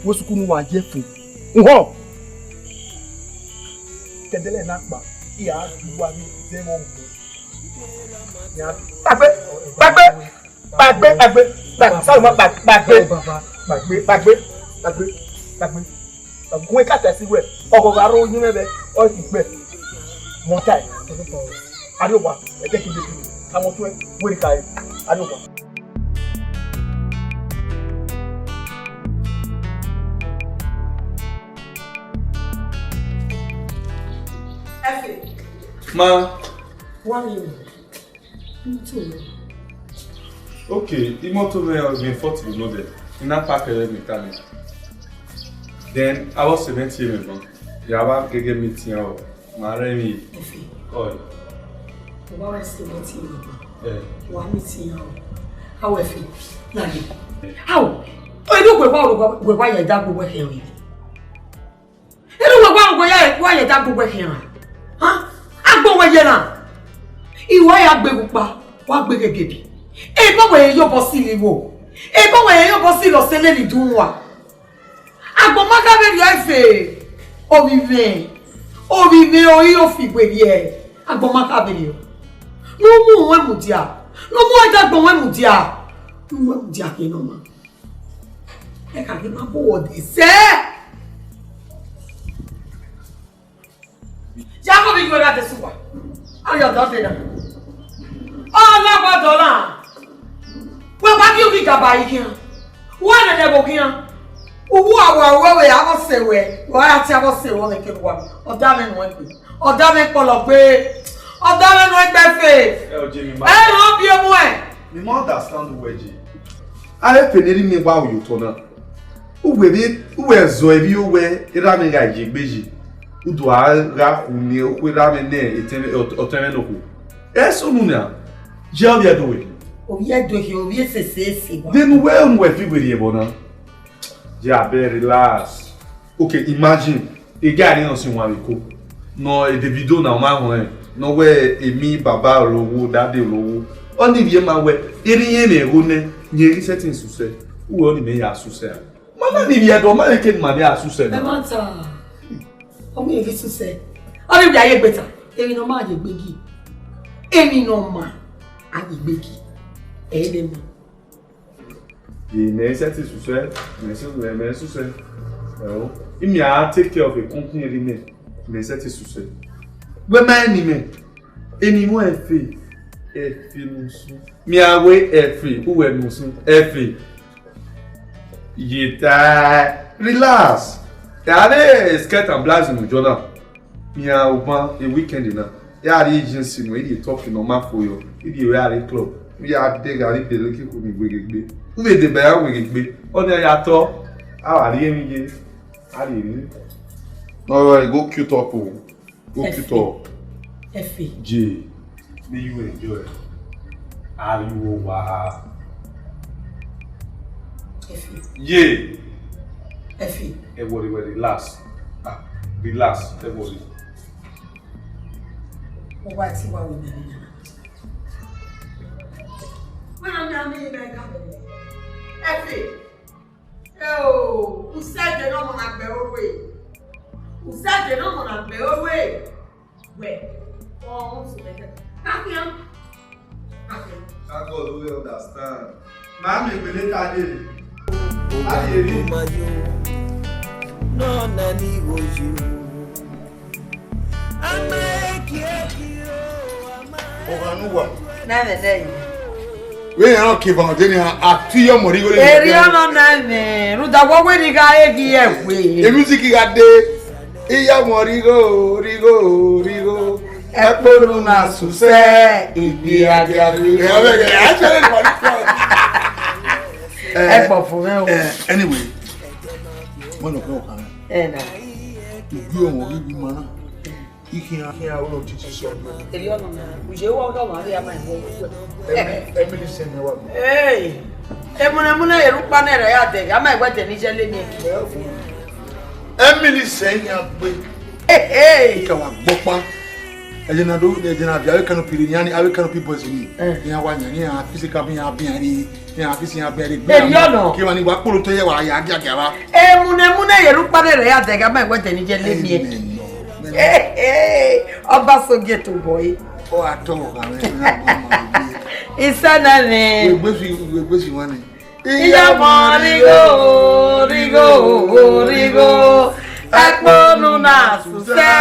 wẹ sukunu wa ye fo. Uhọn. Kẹdẹlẹ na kpa, I ya du uwa ni zẹ vbe ọmọ. Ya, kpagbe, kpagbe, kpagbe, kpagbe, kpagbe, Saloma, kpagbe, kpagbe, kpagbe, kpagbe, kpagbe. Gun ka ta ẹse wẹ, ọghọ gha rre uyinmwẹ vbe ọ ghi gbe. Mọ tae. Arriowa, ẹdẹ ke dede, a mọ tuẹ, wẹ ne I ka re. Arriowa. Ẹfe. Ma. Wa mi. Imoto mwẹ. Okay, imoto mwẹ ọ vbe fault vbe nodẹ. I na park ẹre vbe ta nẹ. Then, avbe cement ye mwẹ ban. Ya wa gẹgẹ meet iran o. Ma rẹ emwi. Ẹfe. Oi. Wa wa cement ye mwẹ ban. Eh. Wa meet iran o. Awẹ Ẹfe. Lale. Ao. Oi, do wẹ wa, wẹ wa ya da gbogbo ẹkẹ rẹ. Enu wẹ wa, wẹ ya, wa ya da gbogbo ẹkẹ rẹ. Ha? Agbọn wẹ ye na. I wa ya gbe gu kpa, wa gbe ghe biebi. Ebo wẹ ye obọ si lẹ igho. Ebo wẹ ye obọ si lẹ ọse ne ni dun wa. Agbọn ma kha vberriọ Ẹfe, ovbi mwẹ, ovbi mwẹ ọre I fi werriẹ, agbọn ma kha vberriọ. Ne u mu ruẹn mudia, ne u mu ẹdẹ agbọn ruẹn mudia, ne u mu ẹn mudia khian ne ọ ma. Ẹ ka ghi ma bu wẹ ọdẹ sẹ. Ya kọ vbe yu ẹre adesẹ uwa. Arhiọdọ dee na. Ọ la gba dọ na. Wẹ wa ghi ughi gaba yi khian. Wẹ nene ẹvbo khian. Uwu awa ruẹ wẹ avọ sẹ wẹ. Wẹ a ya tie avọ sẹ wẹ ọnẹ kevbe uwa. Ọda mwẹ nuẹn gbe. Ọda mwẹ kpọlọ gbe. Ọda mwẹ nuẹn gbe Ẹfe. Ẹ, ọ je mi ma. Ẹ rọ bi omuẹ. Mi ma understand uwẹ je. A re pele rhie miẹn wa ye otọ na. Uwẹ vbe, uwẹ zọ evbi owẹ erha mwẹ gha ye egbe yi. U do a gha khu miẹn okhuo erha mwẹ ne etẹn mwẹ, ọt-, ọtẹn mwẹ nokhuo. Ẹ sunu nia, je ovbi ẹdẹ wẹ. Ovbi ẹdẹ khin, ovbi esese ese wa. Then uwẹ unu wẹ fi werriẹ vbọ na? Je abẹ relax. Okay, imagine, a guy ni nọ sin wan vbe iko. Nọ e Davido na ọ ma họn ẹn. Nọ wẹ emi baba ọlọghọ, daddy ọlọghọ. Ọni rhie ma wẹ, erha irẹn mwẹ ẹghẹ nẹ, rẹn ghi sẹtin susẹ. Uwẹ ọni mẹ ya susẹ a. Ma na ni rhie ẹdọ, ma rẹn ke ne ima rhie a susẹ na. Ẹ ma ta. Ọ miẹn ghi susẹ. Ọ rhie a ye egbe ta. Emwi ne ọ ma ye egbe gi. Emwi ne ọ ma a ye egbe gi. Ẹ i re ma. Ye mẹ sẹtin susẹ, mẹ su-, mẹ, mẹ susẹ. Ẹo, imi a take care of a company rhie mẹ, mẹ sẹtin susẹ. Wẹ ma eni mẹ, eni mu ẹfe. Ẹfe ne usun. Miẹn wẹ Ẹfe, uwẹ ne usun. Ẹfe. Ye ta, relax. Ẹ a vbe skirt and blouse mu jọ na. Iran oban e weekend na, ya rrie agency nọ, I rhie talk ne ọ ma fo yọ, I rhie vbe a rre club, u ya dẹ gha rrie bẹlẹ keko ni weghe gbe. U vbe deba ya weghe gbe, ọnii a ya tọ, a wa rrie emwi ye, a rrie emwi. No, go cute up o. Go cute up. Ẹfe. Je. May you enjoy. Ariwo wa. Ẹfe. Ye. Ẹfe. Everybody, relax. Ah, relax, everybody. Mo wá tí wàá wò mí nìyẹn. Wọ́n á mi àmì ìgbà ẹ̀ka bẹ̀rẹ̀. Ẹfe. Ẹ o, usẹgẹ ne ọmọ na gbẹ oro e. Usẹgẹ ne ọmọ na gbẹ oro e. Wẹ, ọ, ọ sẹ mẹ. Kakian. Kakian. Thank God we understand. Ma mi egbele ta de. A ye ri. Nọ na ni igho yi o. Ọghanuwa. Na vbe ẹdẹ yi. Vbe iran ke van ọdẹ ni a ti yọ mọ righo le. Eri ọnọ na mẹ, rhunmwuda wẹ wẹ ni gha re ghi ẹwe. E music gha de, iya mọ righo, righo, righo. Ẹkpo nu na susẹ, igbe agia. Ẹ, ọ vẹ gẹ, actually, what is wrong? Eh, Ẹgbọfo mwẹ o. Eh, anyway, mo nọ kẹ ọkhan. Ẹ na. Igi ọmọ ghi gu ima na. Ikhian, ikhian, aro titi sọ. Eri ọnọ na. Uje wọ ọdọ wa, ya ma iwọ. Emily, Emily sẹ mẹ wa. Hey. Emunẹmunẹ ye rhukpa nẹ rẹ ya dẹghe, a ma iwẹ dẹ ne I jẹ le miẹn. Emily sẹ iyan gbe. Hey, hey. Ika wa gbọkpa. Ẹjẹ na do, ẹjẹ na viọ avbe Canopy rre, iran ni, avbe Canopy boys ni. Eh. Iran wa yan, iran physical bi iran bi iran rre, iran physical iran bi iran rre. Eri ọnọ. Ke wa ni wa kpolo to ye wa ya giagia wa. Emunẹmunẹ ye rhukpa nẹ rẹ ya dẹghe, a ma iwẹ dẹ ne I jẹ le miẹn. Amen, Lord. Amen. Hey, hey. Ọba Sogie tobọ e. Ọ a tọ ọgha mwẹ, ọ na gbọ ma egbe. Isẹ nẹ mwẹ. Wegbe fi, wegbe fi wan nẹ. Iya mọ righo, righo, righo. Ẹkpo nu na susẹ,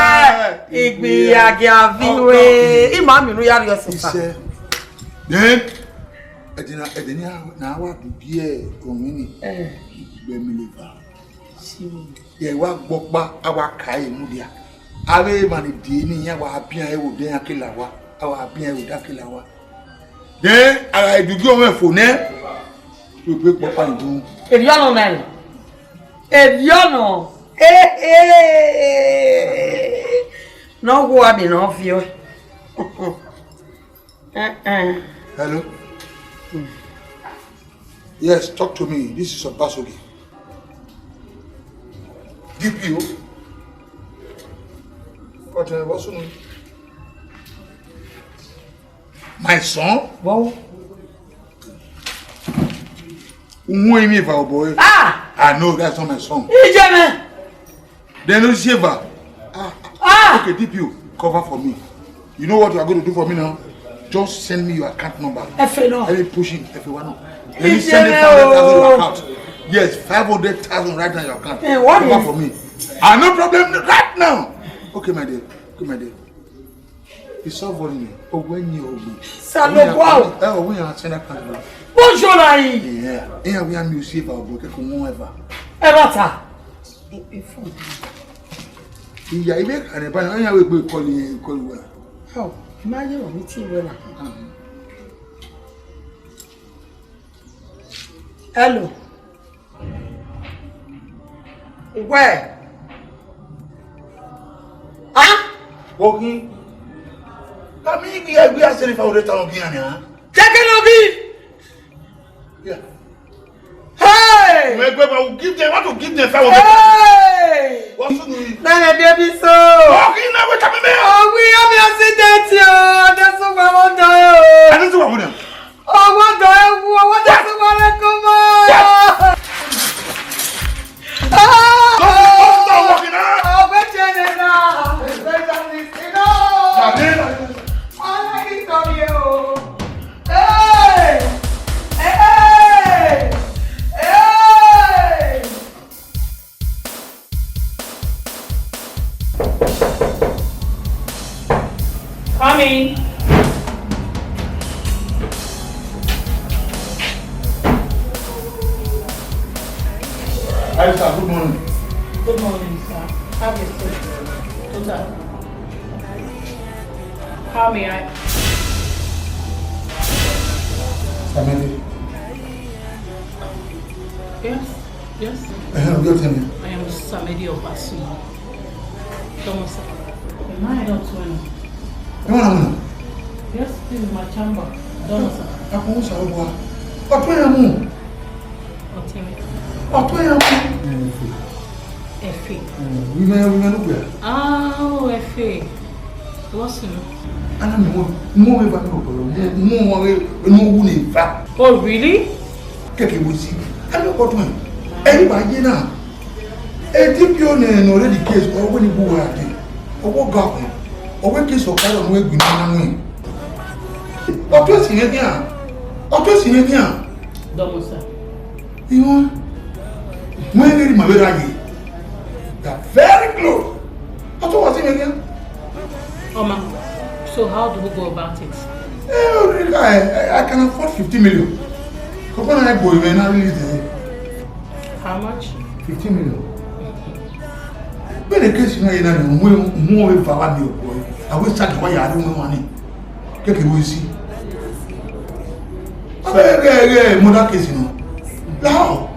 igbe agia viwe. Ima mi nu ya rhie ọsẹ. Isẹ. Then, ẹdẹ na, ẹdẹ ni a na wa du biẹ ọmọ ni. Eh. Igbe mi le ba. Ye wa gbọkpa, a wa ka ẹre mudia. Avbe emwa ni die ni iran wa bian ẹre vbe odẹ iran kela wa, a wa bian ẹre vbe odẹ kela wa. Then, a gha du gie ọmọ ẹfo nẹ, wegbe gbọkpa ni dun. Eri ọnọ na rẹ. Eri ọnọ. Ehe. Ne ọ wu amẹ ne ọ viọ. Eh, eh. Hello. Yes, talk to me. This is Obasogie. D P O. What, uh, what's your name? My son? Wow. Uwẹ mi va oboe. Ah! I know that's not my son. Ijeme. Then no sheva. Ah. Ah! Okay, D P O, cover for me. You know what you are going to do for me now? Just send me your account number. Efe no. Let me push in. Efe wa no. Let me send you five hundred thousand your account. Yes, five hundred thousand right now your account. Eh, what? Cover for me. Ah, no problem right now. Okay, my dear. Okay, my dear. It's all volume. Oh, when you owe me. Salogwa. Oh, when you send that account number. Bonjour, Larry. Yeah. Yeah, we are new sheva, but take one ever. Ever ta. Iya, ibe kane ba na ya we gbe call, call wa. How? Ma ye wa mi ti we na. Hello. Where? Ah? Ogi. Kami ibi ẹgbẹ́ àṣírí fa òde táwọn bí àná. Jẹ́kẹ́ lọ bí. Yeah. Hey! Wọ́n gbé wa, we give them, want to give them five hundred. Hey! Wọ́n sún mi. Bẹ́ẹ̀ ni, baby, so. Ọ̀gí iná wẹ̀ tàbí bẹ́ẹ̀. Ọ̀gbìn yóò bí accident o, ọjọ́ sún pa wọ́n dán o. Ẹni tí wà wọ́n dẹ̀. Ọwọ́ dán ewu, ọwọ́ dán sún pa lẹ́kọ̀ọ́ mọ́. What? Ah! Don't, don't, don't walk in, ah! Ọ̀gbẹ́ jẹ́ nìyẹn. Specialist, you know. Tàbí. Ọlá yìí tọ́ mi o. Hey! Hey! Hey! Come in. Yes, sir. Good morning. Good morning, sir. Have a seat. Total. How may I? Samedi. Yes, yes. Uh, your name? I am Samedi Obasungi. Come on, sir. Am I not well? Ẹ wá nà mú. Yes, this is my chamber. Come on, sir. Ẹ kò ń sọ̀rọ̀ bọ̀ wá. Ọ̀tún ẹ̀ mú. Ọtẹn. Ọtẹn ya mu. Ẹfe. Ẹfe. Wimẹ, wimẹ no gbẹ. Ah, oh, ẹfe. What's new? Ana mi mo, mo we va no gbẹ. Mo, mo we no wu ni va. Oh, really? Kẹkẹ wo si. Ana ko tun. Eri ba ye na. E D P O ne no ready case, ọ wẹ ni bu wa de. Ọ wọ ga kun. Ọ wẹ case ọ ka no we gbi na na we. Ọtẹn si ne dia. Ọtẹn si ne dia. Dọmọ, sir. Iwọn, wẹ ghi ma vbe ra ye. They are very close. Ọtẹn wa si ne dia. Oma, so how do we go about it? Eh, Orika, I, I can afford fifty million. Kọkọ na egbo iwe na release the How much? Fifty million. Bẹ́ẹ̀ ni case na ye na ni, mo, mo, mo, eva wa ni o boy. I will start wa ya ru mo wa ni. Kẹkẹ wo si. Abẹ gẹ gẹ murder case nọ. Now,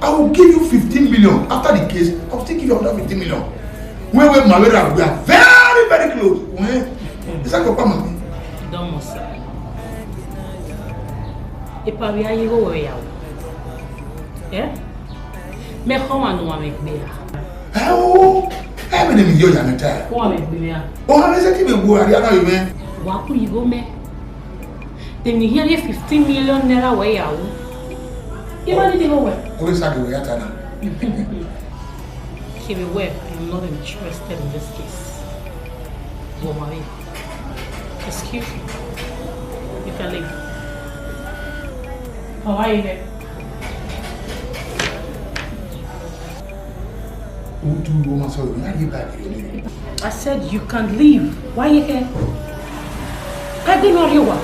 I will give you fifteen million. After the case, I will still give you another fifteen million. Wẹ wẹ ma vbe ra, we are very, very close. Wẹ, isa ko pa ma mi. Dọmọ, sir. Epa vbe a ye igho wẹ ya o. Eh? Mẹ khọ ọmwa ne uwa mwẹ gbe ra. Ẹ o, ẹ vbe ne emwi ye ọya mwẹ ta. Uwa mwẹ gbe mwẹ ra. Ọmwa mwẹ sẹtin vbe gu arriaria na ye mwẹ. Wa ku igho mẹ. De emwi hia ye fifteen million naira wẹ ya ru. I ma need igho wẹ. Ọ vbe sa ghe wẹ ya ta na. Kevbe wẹ, I am not interested in this case. Wọ ma vbe. Excuse me. You can leave. Ọ wa ye vbe. Udu wo ma sọ, ya ye ba kiri ni. I said you can leave. Why you here? Ka gbe nọ rhie wa.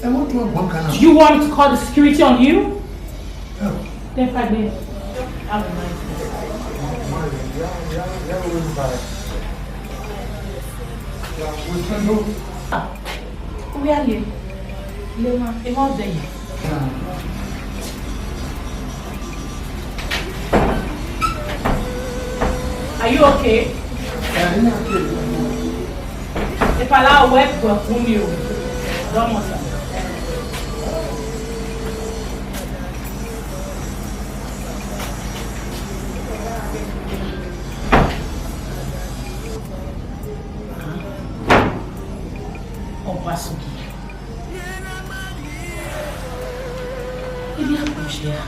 Ẹ wọ́n tún ọgbọ́n kan náà. Do you want me to call the security on you? Ẹ wọ́n. Then ka gbe. Have a nice day. Ah, we are here. Lema, ẹ má dẹ yìí. Are you okay? Ìpàlà ọwọ́ ẹ̀ gbọ̀n fún mi o. Dọ́mọ̀ sà. Ọbasogi. Ibi a kò ṣe a.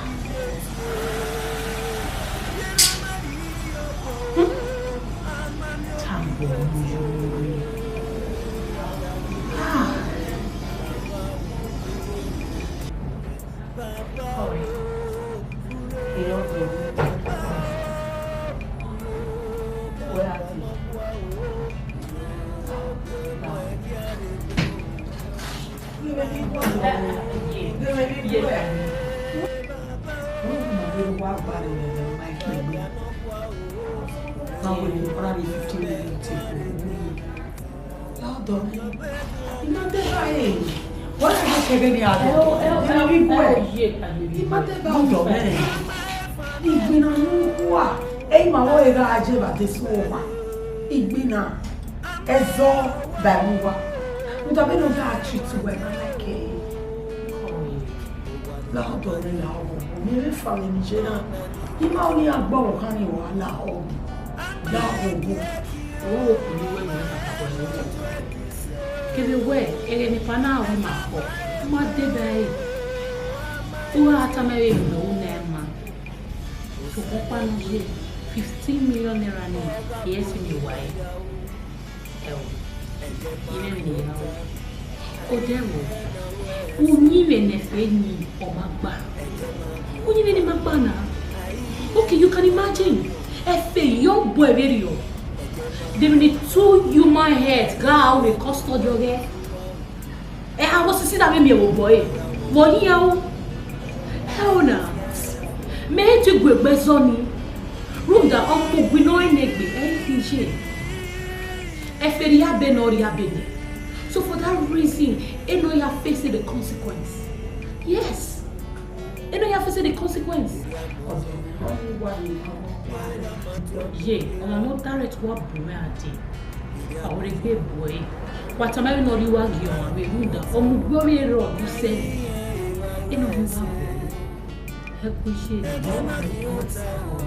Hmm? Tambo. Ah. Lọdọ mwẹ, I ma deba ẹre. Wẹ na kẹghe ne a dẹ. Ẹ o, ẹ o, ẹ o, ẹ o, ye, I ma deba ọdọ mwẹ. Igbinna ne u kua, ẹ i ma wẹ ọ gha ye vbe adesẹ owa. Igbinna, ẹzọ ba ẹmwẹ uwa. Rhunmwuda vbene ọ gha treat uwẹ na like ẹre. La ọdọ mwẹ, la ọdọ mwẹ. Mẹ vbe fa vbe ne I ye na. I ma ho ne iran gbe ọvbokhan ni wa, la ọdọ. La ọdọ. Ọvbokhan ni wẹ wẹ kakabọ ẹre. Kevbe wẹ, ẹghẹ ne epa na ru ima khọ, u ma deba ẹre. U gha tama ẹre vbe emwi ne u na ma. Sokpan ọkpa nọ ye, fifteen million naira ni, I i si miẹn uwa ẹre. Ẹo, I mwẹ vbene I ya ru. Odẹ ẹvbo, uyinmwẹ ne ẹfe ni ọ ma gba. Uyinmwẹ ni ma gba na. Okay, you can imagine. Ẹfe yọ bu ẹvberriọ. Then the two human heads gha ru vbe custody ọghẹe. Ẹ, a vbe osisi da vbe miẹn vbe obọ ẹre. Vbe ọ yin aro? Ẹ o na. Mẹ i te gu egbe zọ ni. Ọmọ uwẹ ne ọ rẹn egbe, ẹ i khin ye. Ẹfe rhie abe ne ọ rhie abe nẹ. So for that reason, ẹ nọ ya face the consequence. Yes. Ẹ nọ ya face the consequence. Ye, ọmọ ne ọ direct wa bu mwẹ a dee. Ọrhegbe bu ẹre. Wa tama ẹmwẹ ne ọ rhie uwa gie ọmwa vbe rhunmwuda, ọ mu ugbẹn ọvbehe rrọọ ne u sẹ. Ẹ nọ rhie uwa gie ọmwa. Ẹ kue iye ne ọ ma rhie uwa gie ọmwa.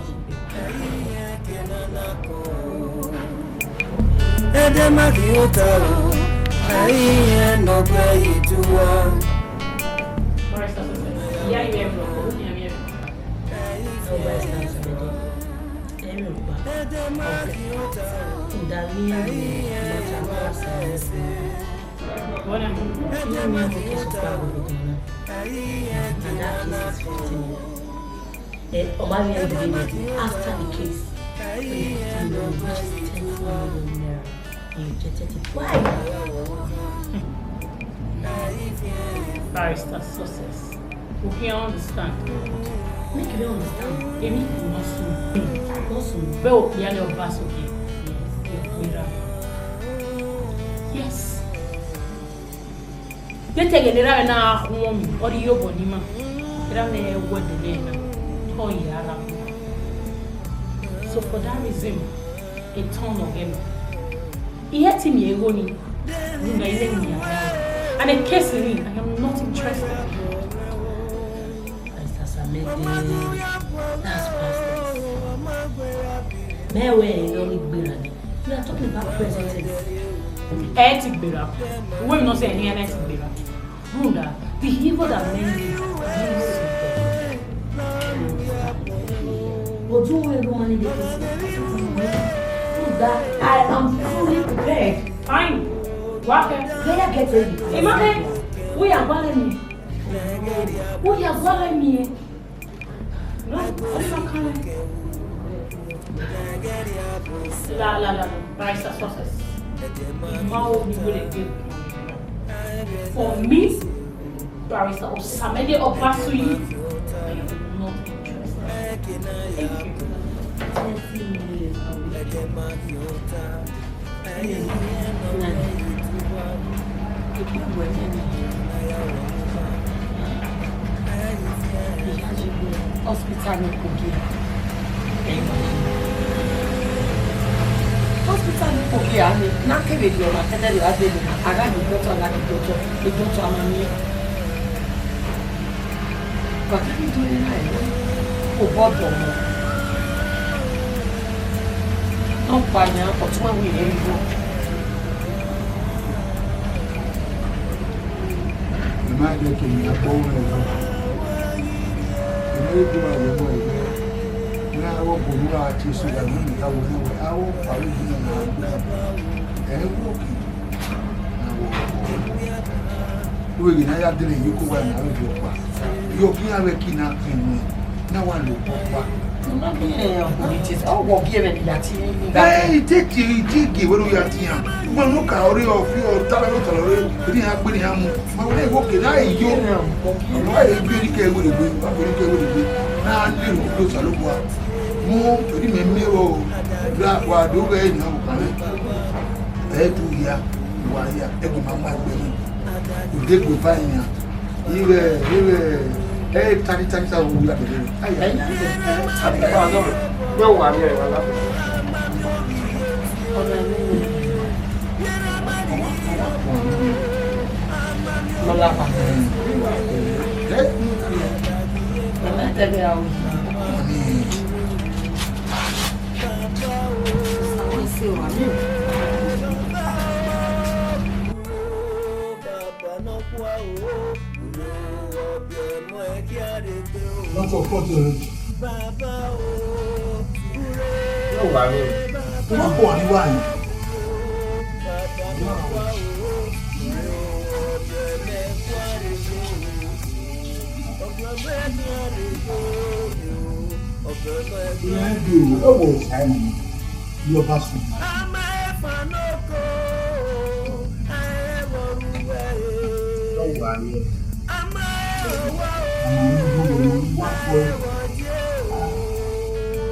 Ẹdẹ ma ghi ota o, ẹi rẹn ne ọ gbe yi tuwa. Barrister Success, ìyá yìí ẹ bọ̀, ó ní ẹ̀mí ẹ̀ bọ̀. Barrister Success, ẹ rò pa. Ẹdẹ ma ghi ota o, ẹi rẹn ne ọ gbe yi tuwa. What am I? You know me, I'm a case of power with you now. And that case is fifteen years. Eh, Omari and the lady, after the case, fifteen million, which is ten million naira, you rejected it. Why? Barrister Success. You can understand. Make you understand. Èmi kò mọ sùn. Kò mọ sùn. Bẹ́ẹ̀ o, ìyá ni ọba sókè. Yes. Ìgbéra. Yes. Ye te ẹghẹ ne erha mwẹ na khuọnmwi, ọ rhie obọ ne ima. Erha mwẹ wẹ ẹdẹ nẹ na, ọ ya ra. So for that reason, etọn nọ ghẹ nọ. Ihe te miẹn igho ni, rhunmwuda I nẹ miẹn. And a case ni, I am not interested. Pastor Samede, that's past tense. Mẹ wẹ ẹ nọ ni gbera ni. We are talking about present tense. Ẹ ti gbera. Uwẹ mi nọ sẹ ẹre ẹ ti gbera. Rhunmwuda, the evil that many people lives in them. But do we know money they can see? Rhunmwuda, I am fully prepared. Fine. Wa kẹ. Where you get ready? Emake, who ya gba mi? Who ya gba mi? No, what is your comment? La, la, la, la. Barrister Success. Ima o ni wele gbe. For me, Barrister Osamede Obasuyi, I am not interested. Thank you. Hospital ni Kogi. Hospital ni Kogi a ni, na kevbe rhie ọmwa kẹdẹ rhie a dee, a gha ye doctor, a gha ye doctor, doctor a ma miẹn. But I don't know. Obọ bọ mọ. Nọkpa yan ọtuma wẹ irẹn igho. Ẹ ma dẹ ke mia kpọ wẹ ẹvbo. Ẹ ma dẹ ke wa wẹ ẹvbo ẹvbo. Mẹ a wọ gbọmọ ra tie so ya ne mẹ ka wẹ ẹvbo. A wọ kpare yi na na gbe. Ẹ wọ ke. Uweghe ne a ya dẹnẹ ye oko wa ne a vbe viọ ọkpa. Ye ọkpa iran vbe ẹki na khin nẹ, ne a wa lo ọkpa. Ọ ma miẹn ọkpa ni tie, ọ wọ gie ẹmwẹ ne I ya tie ni gha. Ẹ, I te tie, I te gie wẹ ne u ya tie iran. Ugbẹn ne u ka ọre ọ fi ọ ta vbe otọ rẹ, erha iran gbe ne iran mu. Ma wẹ ne I wo ke na yo. Ọ wa ye gbe ni ke were gbe, wa gbe ni ke were gbe. Na le ru do Osanobua. Mu eri mẹ miẹn vbe ra wa do ghẹ na ọkpa mwẹ. Ẹ tu ya, wa ya, ẹ gu ma ma gbe ni. Ude gbe ba yan. Ighẹ, ighẹ, ẹ tari tari ta wo ya bẹrẹ. Aya. Ẹ ya. Ẹ ba do. Yo wa ni ẹ wa la. Ọmọ mi. Lọla pa. Ẹ? Ọmọ tẹgbẹ a o. Ọmọ mi. That's of course, uh, no worry. Wọ́n pọ̀ ní wáyé. Ìyẹn ń di òwò, ó wò ó ṣáà nìyẹn. Ló bá sùn. Lọ́wọ́ ayé. Àwọn onígbòho ló ń wá fún ẹ.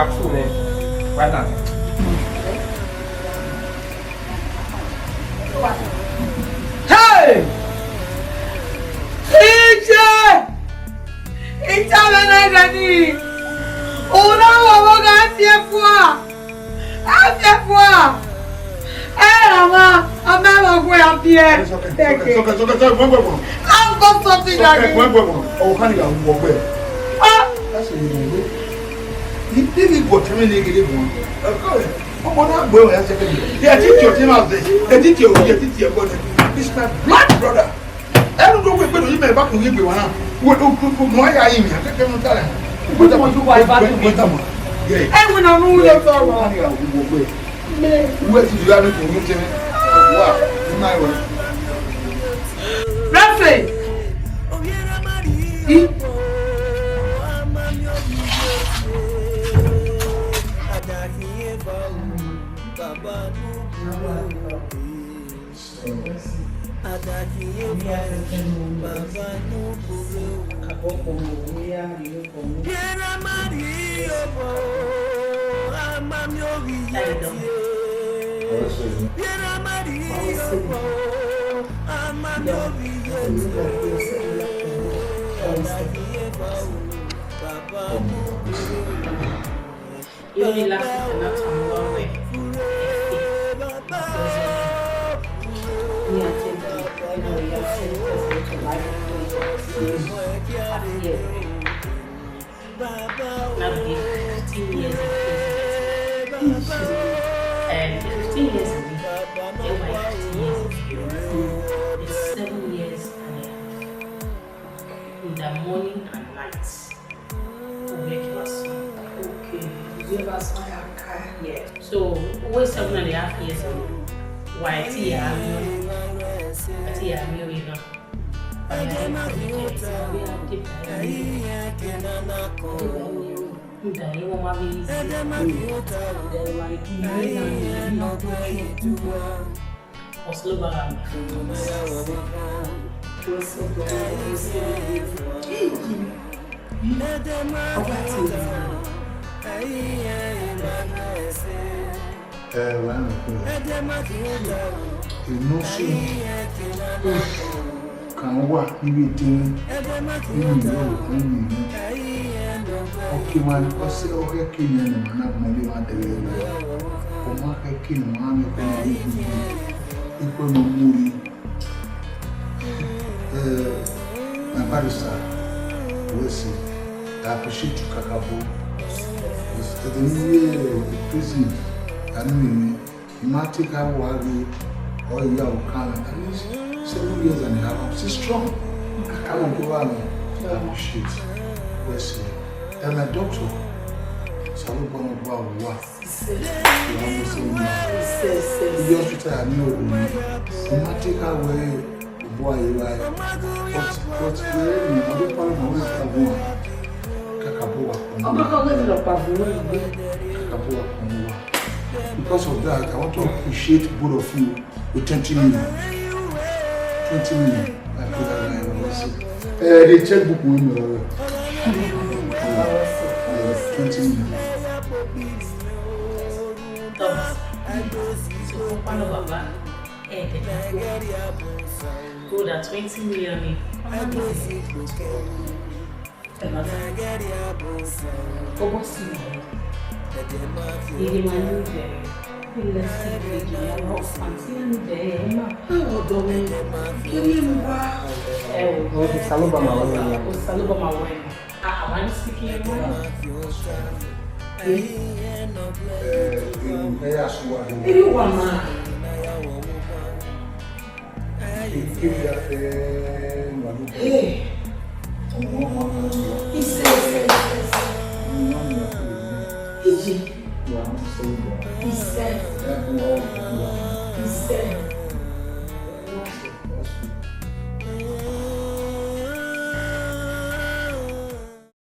wa ku mwẹ, wa na. Hey! Iye! Iye avbe na gha ni! Una wa vbe gha fiẹ fua! A fiẹ fua! Ẹ ra mwa, a ma vbe ọghe a biẹ. Sọkẹ, sọkẹ, sọkẹ, sọkẹ, sọkẹ, sọkẹ, sọkẹ. A go something like this. Sọkẹ, sọkẹ, sọkẹ. Ọkhan ni gha wu ọgbẹ. Ah! That's a little bit. He, he, he got him in the gate. Ọmọ na gbe wa ya sẹkẹ. Ẹ ti tie ọtẹn ma zẹ. Ẹ ti tie oyi, ẹ ti tie ẹbọ nẹ. It's my blood brother. Ẹnu do wegbe do yi mẹ ba kun yi gbe wa na. Wo do ku ku mo ya yi mi. Kẹkẹ mo ta la. Wo ta mo ju wa ba ju mi. Wo ta mo. Ye. Ẹ wo na nu lo to ro. Ani ga wo gbe. Me. Wo ti ju ya mi kun yi tẹ. Wa. Ni ma wa. Rafe. I. Irẹn ni last week na tama uwa wẹẹ, because me, I tell you, you know, you have to test your life. Now be fifteen years in prison. Um, fifteen years in prison. Then why fifteen years in prison? It's seven years and a half. In the morning and night. Okay, you ever sign a car? Yeah. So, we seven and a half years ago. Why ti ya mi? Ti ya mi o ina. Nda ye wọn ma vbe easy. Ọsẹ lọ ba gha mi. Ẹ wa nọ kpẹn. Enoso kan wa ighẹ dee, inu yọ, inu yọ. Ọ ke ma, ọ sẹ, ọ khẹke ne ma na gbọn lele emwa dẹghe ẹre. Ọ ma khẹke ne ma miẹn ọkọ na vbe igbegbe, ekhọe ne ọ mu rre. Eh, my barrister, we say, I appreciate you kakabo. Ẹdẹ ne I ye prison, I no even, I ma take awua ghe, ọ ya okan, at least seven years and a half, I'm still strong. Kakabo go on, I appreciate. We say, and my doctor, Osanobua, Osanobua, iye hospital ya miẹn ohu ni, ọ ma te ka wẹẹ obọ a ye vba ẹe. But, but, eh, ọdẹ ọkpa mwẹ wẹ ka gu uwa. Kakabọ uwa kpọnmwẹ. Kakabọ uwa kpọnmwẹ uwa. Because of that, I want to appreciate both of you with twenty million. Twenty million. I pray that I will also. Eh, the checkbook will know. Twenty million. Thomas, so fún pálọ̀ bàbá, ẹ tẹ̀lé. Kódà twenty million ni. Ẹ má ta. Ó bọ́ sí i. Ìdè máa ń lù bẹ̀rẹ̀. Ilẹ̀ sí ìdè ìyàwó àti ẹni bẹ̀rẹ̀ ẹ̀ máa. Àwọn ọ̀dọ́ mi, kí ni mo wá? Ẹ wò. Osalobua ma wẹ ẹn. Osalobua ma wẹ ẹn. Ah, why you speaking in tongues? Eh, eh, eh, yeah, sure. Iri wa ma. Hey. Ise, ise, ise, ise. Iji. Ise. Ise.